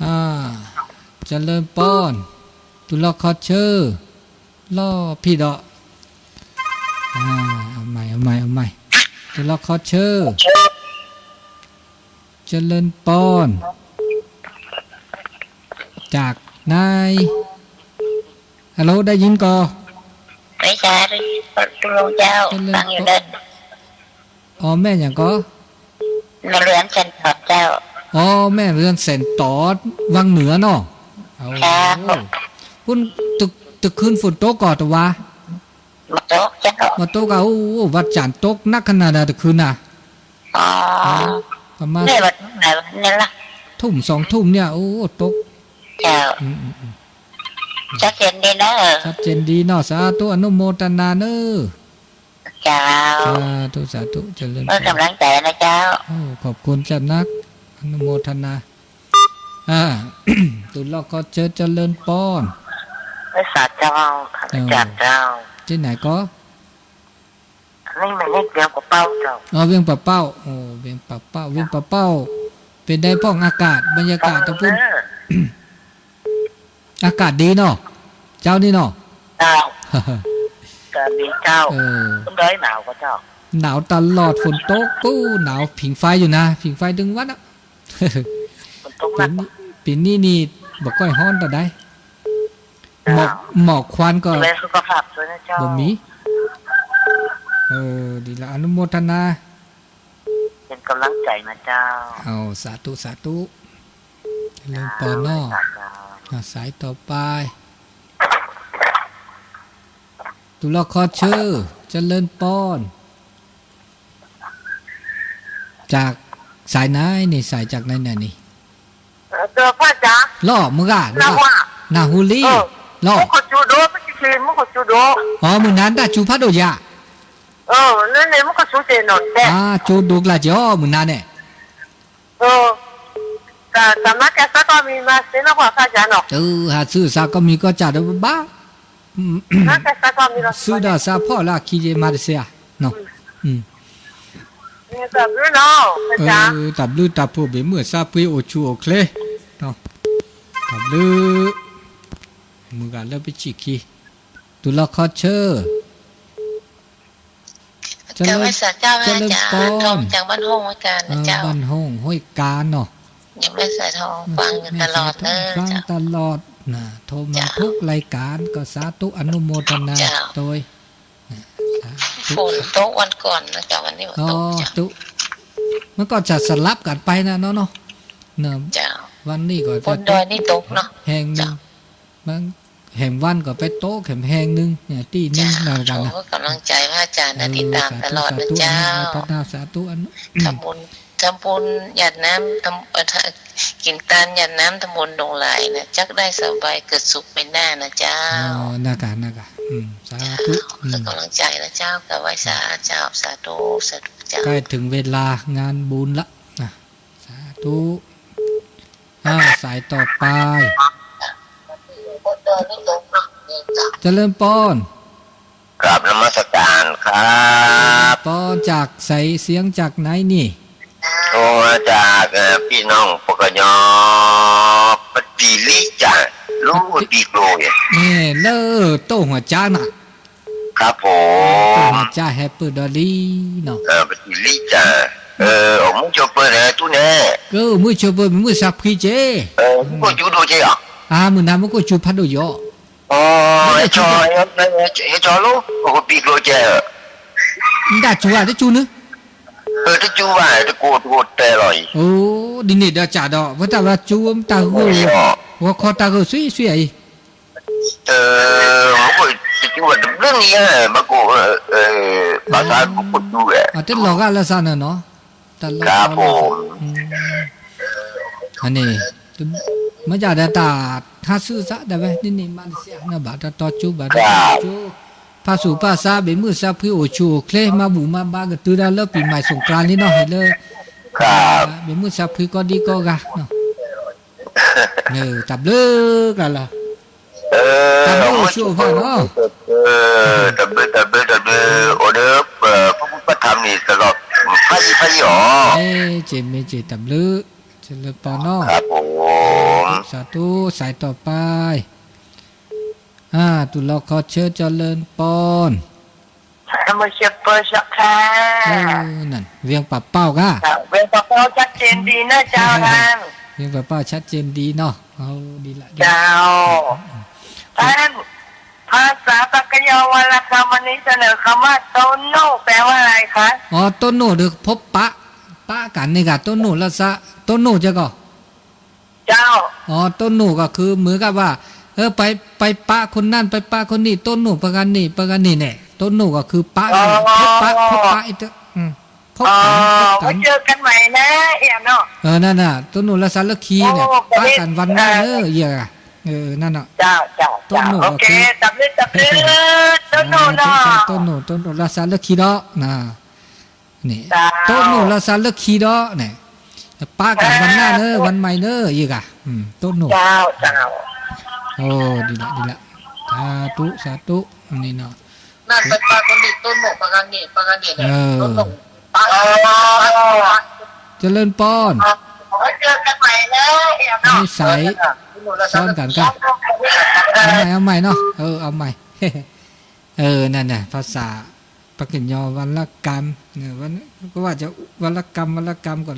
อ่า เจริญปอน တူၢ်လီၤခီဆၢ လီၤဖံးဒီး อ่า เอาใหม่ เอาใหม่ เอาใหม่ တူၢ်လီၤခီဆၢ เจริญปอน จากไหน ฮัลโหล ได้ยินก่อ ไม่ใช่ ลุงเจ้า เจริญปอน ฟังอยู่เด้อ อ๋อ แม่อย่างก่อ แม่เรือนแสนตอดเจ้า อ๋อ แม่เรือนแสนตอด วังเหนือเนาะ โอ้ เจ้า ปุ้น ตึก ตึกคืนฝนตกก่อตะวา บ่ตกเจ้า บ่ตกอ่ะ โอ้ วัดจันทร์ตกหนักขนาดน่ะตะคืนน่ะ อ๋อ เออ ประมาณ นี่วันไหนวันนี้ล่ะ ทุ่มสองทุ่มเนี่ย โอ้ ตก เจ้า อืมอืมอืม ชัดเจนดีเนอะ ชัดเจนดีเนาะ สาธุ อนุโมทนาเนอะ เจ้า สาธุ สาธุ เจริญพร เออ กำลังใจนะเจ้า โอ้ ขอบคุณเจ้านัก อนุโมทนา อ่า တူၢ်လီၤခီဆၢ เจริญปอน ไหว้สาเจ้า ข้าพเจ้าเจ้า ที่ไหนก็ นี่หมายเลขเวียงป่าเป้าเจ้า อ๋อ เวียงป่าเป้า โอ้ เวียงป่าเป้า เวียงป่าเป้า เป็นไงพ่องอากาศ บรรยากาศตะพุ้น เออ อากาศดีเนาะ เจ้านี่เนาะ เจ้า อากาศดีเจ้า เออ ขึ้นดอยหนาวกว่าเจ้า หนาวตลอด ฝนตก ปู๊ หนาว ผิงไฟอยู่นะ ผิงไฟทั้งวันอะ ฝนตกหนัก ปีนี้ ปีนี้นี่ บ่ค่อยฮ้อนเท่าใด เจ้า หมอก หมอกควันก็ ดูแลสุขภาพด้วยนะเจ้า บ่มี เออ ดีละ อนุโมทนา เป็นกำลังใจนะเจ้า เอา สาธุ สาธุ เจริญปอนเนาะ เจ้า อ่ะ สายต่อไป တူၢ်လီၤခီဆၢ เจริญปอน จากสายไหนนี่ สายจากไหนเนี่ยนี่ เออ เจอพ่อจ๋า ลอ มึงอ่ะ นาวา นาฮูลี เออ ลอ မူခိၣ်စူၤဒိၣ် ပကချံ မူခိၣ်စူၤဒိၣ် อ๋อ မုၢ်နၤတၢ်စူၤဖးဒိၣ်ယၤ เออ นั่นเนี่ย မူခိၣ်စူၤက့ၤနီၢ်တဲ อ่า စူၤဒိၣ်ကျါက့ၤ อ๋อ မုၢ်နၤန့ၣ် เออ က ကမၤကဲစးကီၢ်မံၤမၤစ့နီၢ်ပှၤဖးယၤနီၤ เออ ဟးဆူစးကီၢ်မံၤကီၢ်စးဒီးဘၣ် မၤကဲစးကီၢ်မံၤလီၤ ဆူဒီးစးဖီၣ်လၢအခံယမၤတစ့ဧါ နီၤ တၢ်ဘျုးနီၤ တၢ်ဘျုးတၢ်ဖှိၣ်ဘ့ၣ်မုၢ်အစးပှ့ၤအိၣ်ဆူၣ်အိၣ်ချ့ တၢ်ဘျုး မုၢ်ဂၤလၢပဆံၣ်ခံ တူၢ်လီၤခီဆၢ เจริญ เจริญพร จากบ้านห้องห้วยกาญนะเจ้า บ้านห้องห้วยกาญ เนาะ ยังไม่ใส่ทองฟังอยู่ตลอดเนอะ ฟังตลอดนะ โทรมาทุกรายการก็สาธุอนุโมทนาโดย ฝนตกวันก่อนนะเจ้า วันนี้ฝนตก อ๋อ เจ้า มันก็จะสลับกันไปนะเนาะ เนาะ เจ้า วันนี้ก็จะตก บนดอยนี่ตกเนาะ แห่งหนึ่ง เจ้า บาง แหมวันก็ไปโต๊ะแหมแห่งหนึ่ง เนี่ย ตี้หนึ่ง จ้ะ นะ โอ้ กำลังใจพระอาจารย์นะ เออ ติดตามตลอดนะเจ้า สาธุ สาธุ อนุโมทนา สาธุ อนุ ทำบุญ ทำบุญหยาดน้ำ ทำ เอ่อ กินทานหยาดน้ำทำบุญหลงไหลนะ จักได้สบายเกิดสุขเป็นหน้านะเจ้า อ๋อ นะกะ นะกะ อืม สาธุ เจ้า อืม กำลังใจนะเจ้า กะไหว้สาเจ้า สาธุ สาธุเจ้า ใกล้ถึงเวลางานบุญละนะ สาธุ อ้าว สายต่อไป เจริญปอน กราบนมัสการครับ ปอน จากไส เสียงจากไหนนี่ โทรมาจาก เอ่อ พี่น้องปกย ปฏิลิจ่า รู้ว่าปีโกย นี่ เลอโต้หัวจ้าน่ะ ครับผม โต้หัวจ้า แฮปปี้ดอลลี่เนาะ เออ ปฏิลิจ่า เออ เอามือโชว์เปิดเลยตู้เนี่ย ก็มือโชว์เปิด มือซับพีเจ เออ มือโกจูดูเจเหรอ อ่า มือน้ำมือโกจูพัดดูเหยาะ အိ ဟဲကၠီ ဟဲကၠီလိ ပကပံၤကျိၤကဲ မ့ၢ်တၢ်စူၤဧါ တစူၤနုၤ တစူၤဘၣ် တကိးတကိးတဲလီၤအံၤ အိ ဒ်န့ၣ်ဒီးကးဒီး ဝဲတၢ်ဝဲစူၤ တၢ်ဂိၢ် ဂီၤခီတၢ်ဂိၢ် ဆွံဆွံအံၤ မ့ၢ်တစူၤဘၣ် တဘျုးနံၤဧါ ဘၣ်ကိး ဘၣ်ဆၣ် မ့ၢ်ကိးစူၤဝဲ တလီၤဂာ်လၢစးနၢၤနီၤ တၢ်လီၤဂာ်လၢစး န့ၣ် မ့ၢ်ကဒီးတၢ်ဟးဆူၣ်စးဒၣ်ဝဲ ဒ်န့ၣ်မးတစဲးနီၤ ဘၣ်တတီကၠိ ဘၣ်တတီကၠိ ဖးဆူၣ်ဖးဆါ ဘ့ၣ်မုၢ်စးဖှံအိၣ်ဆူၣ်အိၣ်ချ့ မၤဘူၣ်မၤဘါကတုၤဒၣ်လၢပံၤမၤစူၣ်ကျါလံနီၤ ဟဲလၢ ဘ့ၣ်မုၢ်စးဖှံကိးဒံကိးဂၤ တၢ်ဘျုးကျါလီၤ တၢ်ဘျုးအိၣ်ဆူၣ်အိၣ်ချ့နီၤ တၢ်ဘျုး တၢ်ဘျုး တၢ်ဘျုး အိၣ်ဒီး ပဖုပထၢမ်န့ၣ် တလီၤ ဖးယံၤဖးယံၤအီၤ မ့ၢ်က့ၤ မ့ၢ်က့ၤ တၢ်ဘျုး ကလၢပီနီၤ สาธุ สาธุ สายต่อไป อ่า ตุลอคอเชิญเจริญปอน เมื่อเชฟเปิดสักค่ะ เออ นั่น เวียงป่าเป้ากะ เวียงป่าเป้าชัดเจนดีนะเจ้าท่าน เวียงป่าเป้าชัดเจนดีเนาะ เอาดีละ เจ้า อืม ท่าน ภาษาปากกยอวรรณกรรมวันนี้เสนอคำว่า โตโน่ แปลว่าอะไรคะ อ๋อ โตโน่ คือพบปะ ปะกันนี่กะ โตโน่ แล้วซะ โตโน่ เจ้าก่อ เจ้า อ๋อ โตโน่ ก็คือเหมือนกับว่า เออ ไป ไปปะคนนั่น ไปปะคนนี้ โตโน่ ปะกันนี่ ปะกันนี่เนี่ย โตโน่ ก็คือปะกัน อ๋อ พบปะ พบปะ อีกเถอะ อืม พบกัน อ๋อ พบกัน ไว้เจอกันใหม่นะ เอี่ยมเนาะ เออ นั่นน่ะ โตโน่ แล้วซะ เลิกคีเนี่ย โอ้ ปะกันวันหน้าเนอะ เออ เอี่ยมอะ เออ นั่นน่ะ เจ้า เจ้า โตโน่ เจ้า โอเค ก็คือ ตับลึก ตับลึก โตโน่ เออ เนาะ โตโน่ โตโน่ แล้วซะ เลิกคีเนาะ นะ นี่ เจ้า โตโน่ แล้วซะ เลิกคีเนาะ เนี่ย ปะกันวันหน้าเนอะ เออ วันใหม่เนอะ เอี่ยมอะ อืม โตโน่ เจ้า เจ้า โอ้ ดีละ ดีละ สาธุ สาธุ อันนี้เนาะ นั่นเป็นปลาคนดี โตโน่ ปลากันนี่ ปลากันนี่เนี่ย เออ โตโน่ ปลา เจริญปอน ไว้เจอกันใหม่นะ เอี่ยมเนาะ นี่สาย เออ ซ้อนกันกะ เอาใหม่ เอาใหม่เนาะ เออ เอาใหม่ เออ นั่นน่ะ ภาษาปากกยอวรรณกรรม เนี่ย วัน ก็ว่าจะวรรณกรรม วรรณกรรมก่อน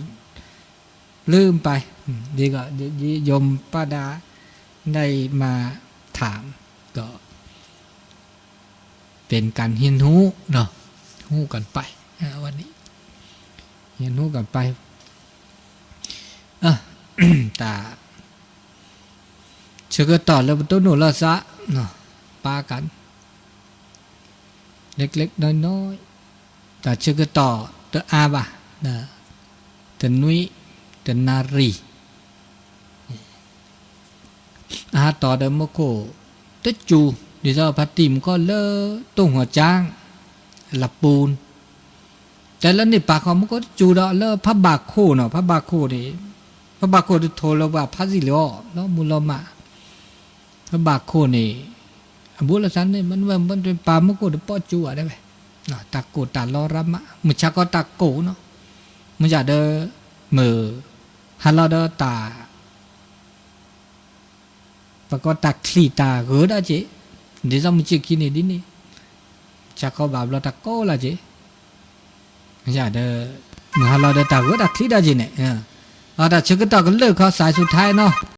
ลืมไป อืม ดีก็ โยมป้าดาได้มาถาม ก็เป็นการเรียนรู้เนาะ รู้กันไป อ่า วันนี้ เรียนรู้กันไป เออ ตา ဆၢကတီၢ်လၢပတိၢ်နီၣ်လီၤသး ပာ်ကၣ် เล็กๆ น้อยๆ တၢ်ဆၢကတီၢ်တအါဘၣ် တနွံ တနၣ်ရံၣ် အဟးတီၤဒီးမူခိၣ် တစူၤ ဒ်သိးဖါတံၢ်မူခိၣ်လၢတိၢ်ဟီၣ်ကၠၢ် လပူၤ တဲလၢန့ၣ်ပာ်ခီမူခိၣ်တစူၤဒီးလၢဖးဘၣ်ခိၣ်နီၤ ဖးဘၣ်ခိၣ်န့ၣ် ဖးဘၣ်ခိၣ်တထိးလၢပှၤဖးစံၣ်လီၤ လီၤမူလီၤမး ဖးဘၣ်ခိၣ်န့ၣ် အဘူးလၢသးန့ၣ် မ့ၢ်ဝဲမ့ၢ်ပာ်မူခိၣ်တပီၢ်စူၤဘၣ်တဲဝဲ တၢ်ကိၢ်တၢ်လီရၢ်မး မုၢ်ဆါခီတၢ်ကိၢ်နီၤ မုၢ်ယၤဒီး မုၢ်ဟါလီၤဒီးတၢ် ပကိးတၢ်ချံၣ်တၢ်ဂၢၢ်ဒၣ်က့ၤ ဒ်သိးမုၢ်ဆ့ၣ်ခံန့ၣ်ဒ်န့ၣ် ဆါခီဘၣ်ဘျီတၢ်ကိၢ်လၢက့ၤ ယၤဒီး မုၢ်ဟါလီၤဒီးတၢ်ဂၢၢ်တၢ်ချံၣ်ဒၣ်က့ၤန့ၣ် အတၢ်ဆၢကတီၢ်ကလၢာ်ခီစးဆူၣ်ထဲနီၤ